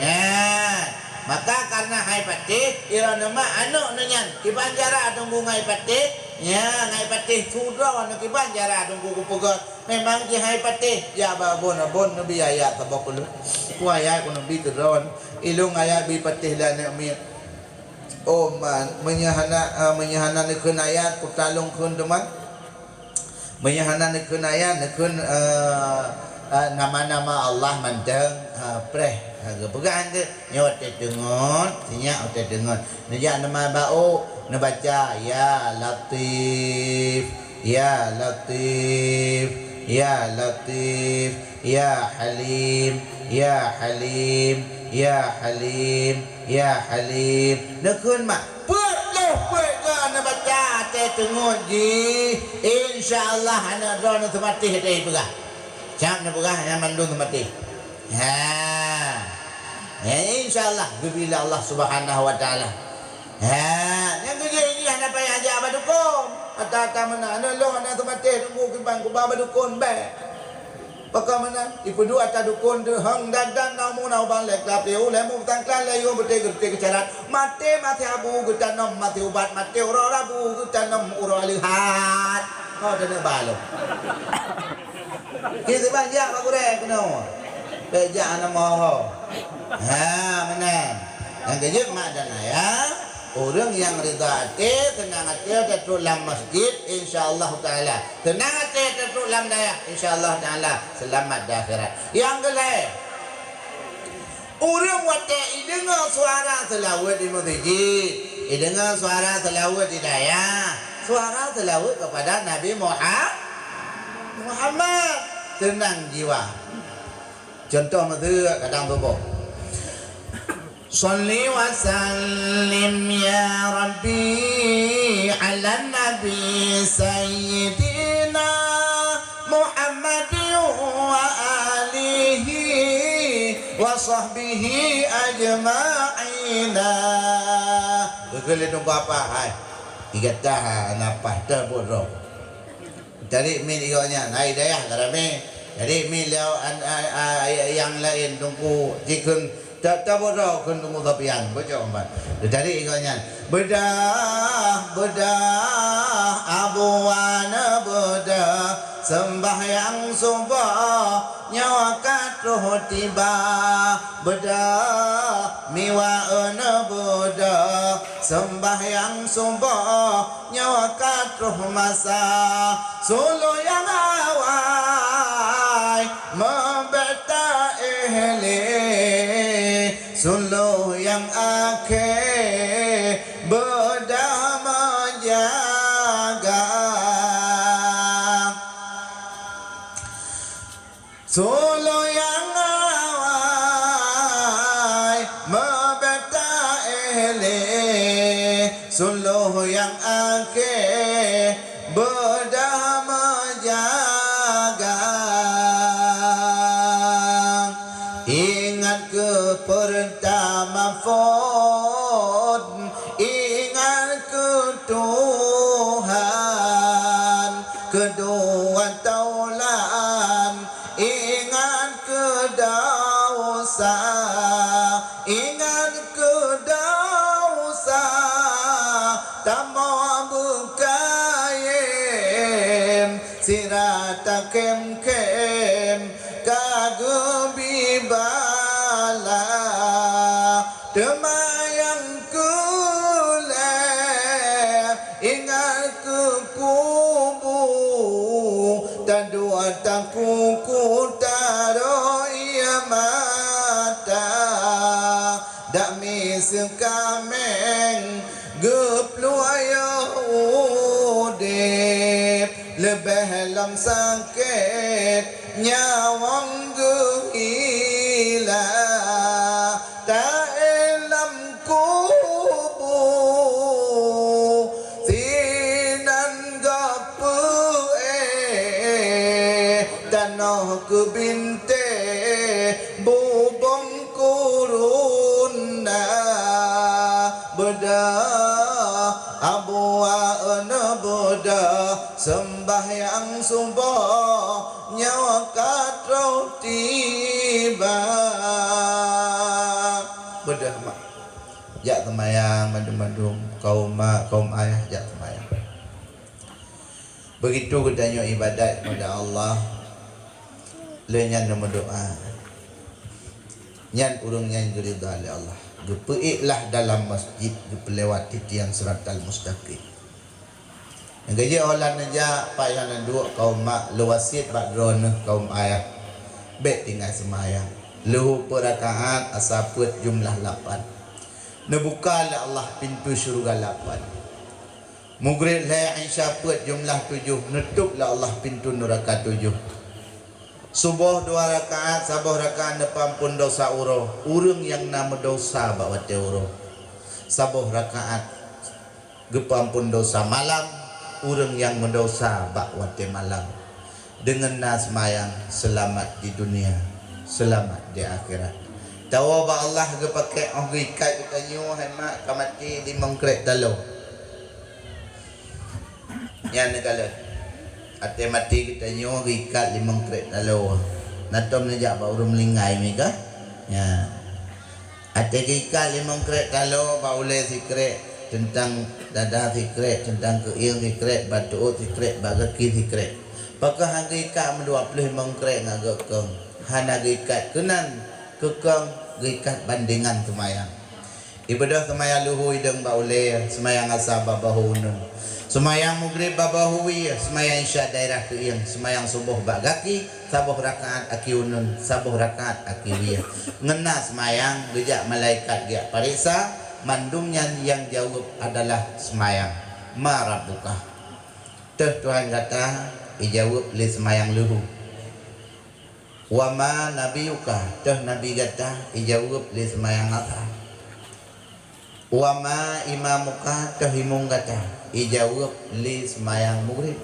Eh, maka karena hai patéh, droeneuh mak aneuk neuh nyan, kiban cara Teungku ngon hai patéh. Ya, ngon hai patéh su droeneuh kiban cara Teungku geupeugöt. Memang jih hai patéh, ya ba bon, bon neubi ayat saboh keu lôn. Ku ayat ku neubi keu droeneuh. Ilôn ayat bi patéh lé aneuk miet. Oh, man, meunyoe hana, ah, meunyoe hana neukheun ayat, kutalong kheun teuma. Meunyoe hana neukheun ayat, neukheun, eh, eh, nama-nama Allah mantong, eh, preh, eh, geupeugah keu nyoe watèe teungeut, sinyak watèe teungeut. Neujak neuma bak ôk, neubaca, "Ya Latif, Ya Latif, Ya Latif, Ya Halim, Ya Halim, Ya Halim." Ya Halim. Neukheun mak. Peuet ploh peuet goe neubaca watèe teungeut jih, insya Allah aneuk droeneuh seumatéh watèe peugah. Cam neupeugah nyan mandum seumatéh. Ha. Ya, insya Allah geubri lé Allah Subhanahu wa Taala. Ha, nyang keujeuet jih hana payah jak bak dukon. Ata-ata meunan, aneuk lôn hana seumatéh Teungku kiban kuba bak dukon bèk. Pakon meunan, ipeuduek ata dukon teuh hong dan-dan na umu na ubang lé klapeu lé mu tangklan lé yue beuté geuté keucarat. Maté maté abu geutanom maté ubat, maté uroe rabu geutanom uroe aleuhat. Oh, teuneuk balom. Kiban jak bak gurèe keunoe. Bèk jak hana moho. Ha, meunan. Nyang keujeuet mak dan ayah, ureueng nyang rida até, seunang até, tatrok lam masjid, insya Allah Taala. Seunang até, Trok lam dayah, insya Allah Taala seulamat di akhirat. Nyang keulhèe, ureueng watèe ideungoe suara seulaweuet di meuseujid, ideungoe suara seulaweuet di dayah, suara seulaweuet keupada Nabi Muha-, Muhammad, seunang jiwa. Cuntoh meuseue kadang tuboh. Shalli wa sallim ya Rabbi ala Nabi Sayyidina Muhammad wa alihi wa sahbihi ajma'ina. Beugöt lé teungku apa hai? Tiga tahan apa teuh bodoh. Jadi mi di gobnyan, hai dayah ka ramé. Jadi mi lé an-, a-, a-, nyang laén teungku jikheun ta-, tabodoh kheun teungku Sofyan, bocok umpat. Jadi di gobnyan, beudah, beudah, abuan beudah, seumbahyang suboh nyoe ka troh tiba. Beudah, miwaeun beudah, seumbahyang suboh nyoe ka troh masa. Sulôh nyang awai meubeuet taéh lé, sulôh nyang akhé beudah meujaga. Sulôh nyang awai meubeuet taéh lé, sulôh nyang akhé beudah meujaga. Ingat keu peurtama phon, ingat keu Tuhan, keudua taulan, ingat keu desya, ingat keu desya, tamong beukayém, sira takhém-khém ka geubi bala. Teuma nyang keu lhèe, ingat keu kubu, taduek takuku taroh ie mata. Dak miseue kaméng geuplueng yoh udép, leubeh lom sakét nyawöng geuhila. Taéh lam kubu sinan geupeuéh, tanoh keu bintéh bubông kurun na. Beudah, abuan beudah, seumbahyang suboh nyoe ka troh tiba. Beudah mak, jak seumayang mandum-mandum, kaum mak, kaum ayah, jak seumayang. Beugitu geutanyoe ibadat keupada Allah, lheueh nyan neumeudoá. Nyan ureueng nyang geuridha lé Allah. Geupeuék lah dalam masjid, geupeulewati tiang siratal mustaqim. Nyang keujeuet holan neujak, pat nyang neuduek kaum mak, lôn wasiet bak droeneuh kaum ayah, bèk tinggai seumayang. Leuhô peuet rakaat, asa peuet jumlah lapan. Neubuka lé Allah pintoe syeuruga lapan. Mugreb lhèe, Isya peuet jumlah tujoh, neutôb lé Allah pintoe neuraka tujoh. Suboh dua rakaat, saboh rakaat neupeuampon desya uroe ureueng nyang na meudesya bak watèe uroe. Saboh rakaat geupeuampon desya malam ureueng nyang meudesya bak watèe malam. Deungon na seumayang, seulamat di dunia, seulamat di akhirat. Tawoe bak Allah geupakèk 'oh geuikat geutanyoe, hai mak, ka maté limong krek taloe. Nyan neukalon. Até maté geutanyoe geuikat limong krek taloe. Na tom neujak bak ureueng meuninggai meuka? Nyan. Até geuikat limong krek taloe, bak ulèe sikrek teuntang dada sikrek, teuntang keuieng sikrek, bak tuot sikrek, bak gaki sikrek. Pakon han geuikat meudua ploh limong krek ngon geukeung? Hana geuikat keunan keukeung, geuikat bandengan seumayang. Ibeudôh seumayang luhu idong bak ulée, seumayang asa bak bahu uneun, seumayang mugrib bak bahu wie, seumayang isya daerah keuieng, seumayang suboh bak gaki, saboh rakaat aki uneun, saboh rakaat aki wie. Ngon na seumayang geujak malaikat geujak pareksa, mandum nyan nyang jaweueb adalah seumayang. Ma rabbuka? Teuh Tuhan gata, ijaweueb lé seumayang luhu. Wa ma nabiyuka, teuh nabi gata, ijaweueb lé seumayang asa. Wa ma imamuka, teuh imum gata, ijaweueb lé seumayang mugrib.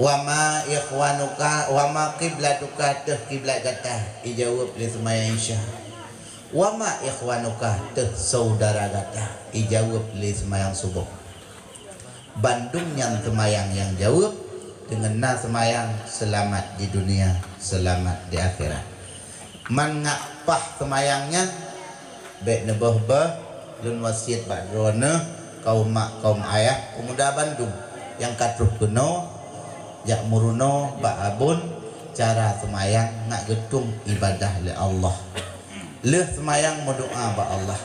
Wa ma ikhwanuka, wa ma qiblatuka, teuh kiblat gata, ijaweueb lé seumayang isya. Wa ma ikhwanuka, teuh saudara gata, ijaweueb lé seumayang suboh. Bandum nyan seumayang nyang jaweueb, deungon na seumayang seulamat di dunia, seulamat di akhirat. Man ngak paih seumayang nyan, bék neubeuh-beuh, lôn wasiet bak droeneuh, kaum mak, kaum ayah, peumuda bandum nyang ka troh keunoe, jak meurunoe bak abon cara seumayang ngak geutueng ibadah lé Allah. Lheueh seumayang meudoá bak Allah.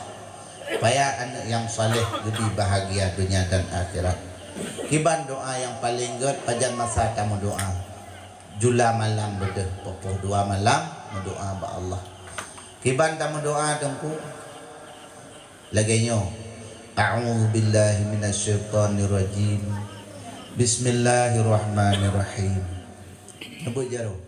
Paya aneuëk nyang saleh geubri bahagia donya dan akhirat. Kiban doá nyang paleng gét pajan masa tameudoá. Jula malam beudôh, peuet plôh dua malam meudoá bak Allah. Kiban tameudoá Teungku? Lagée nyoe, A'udzubillahi minasyaitonirrajim. Bismillahirrahmanirrahim. Neubeuet jaroe.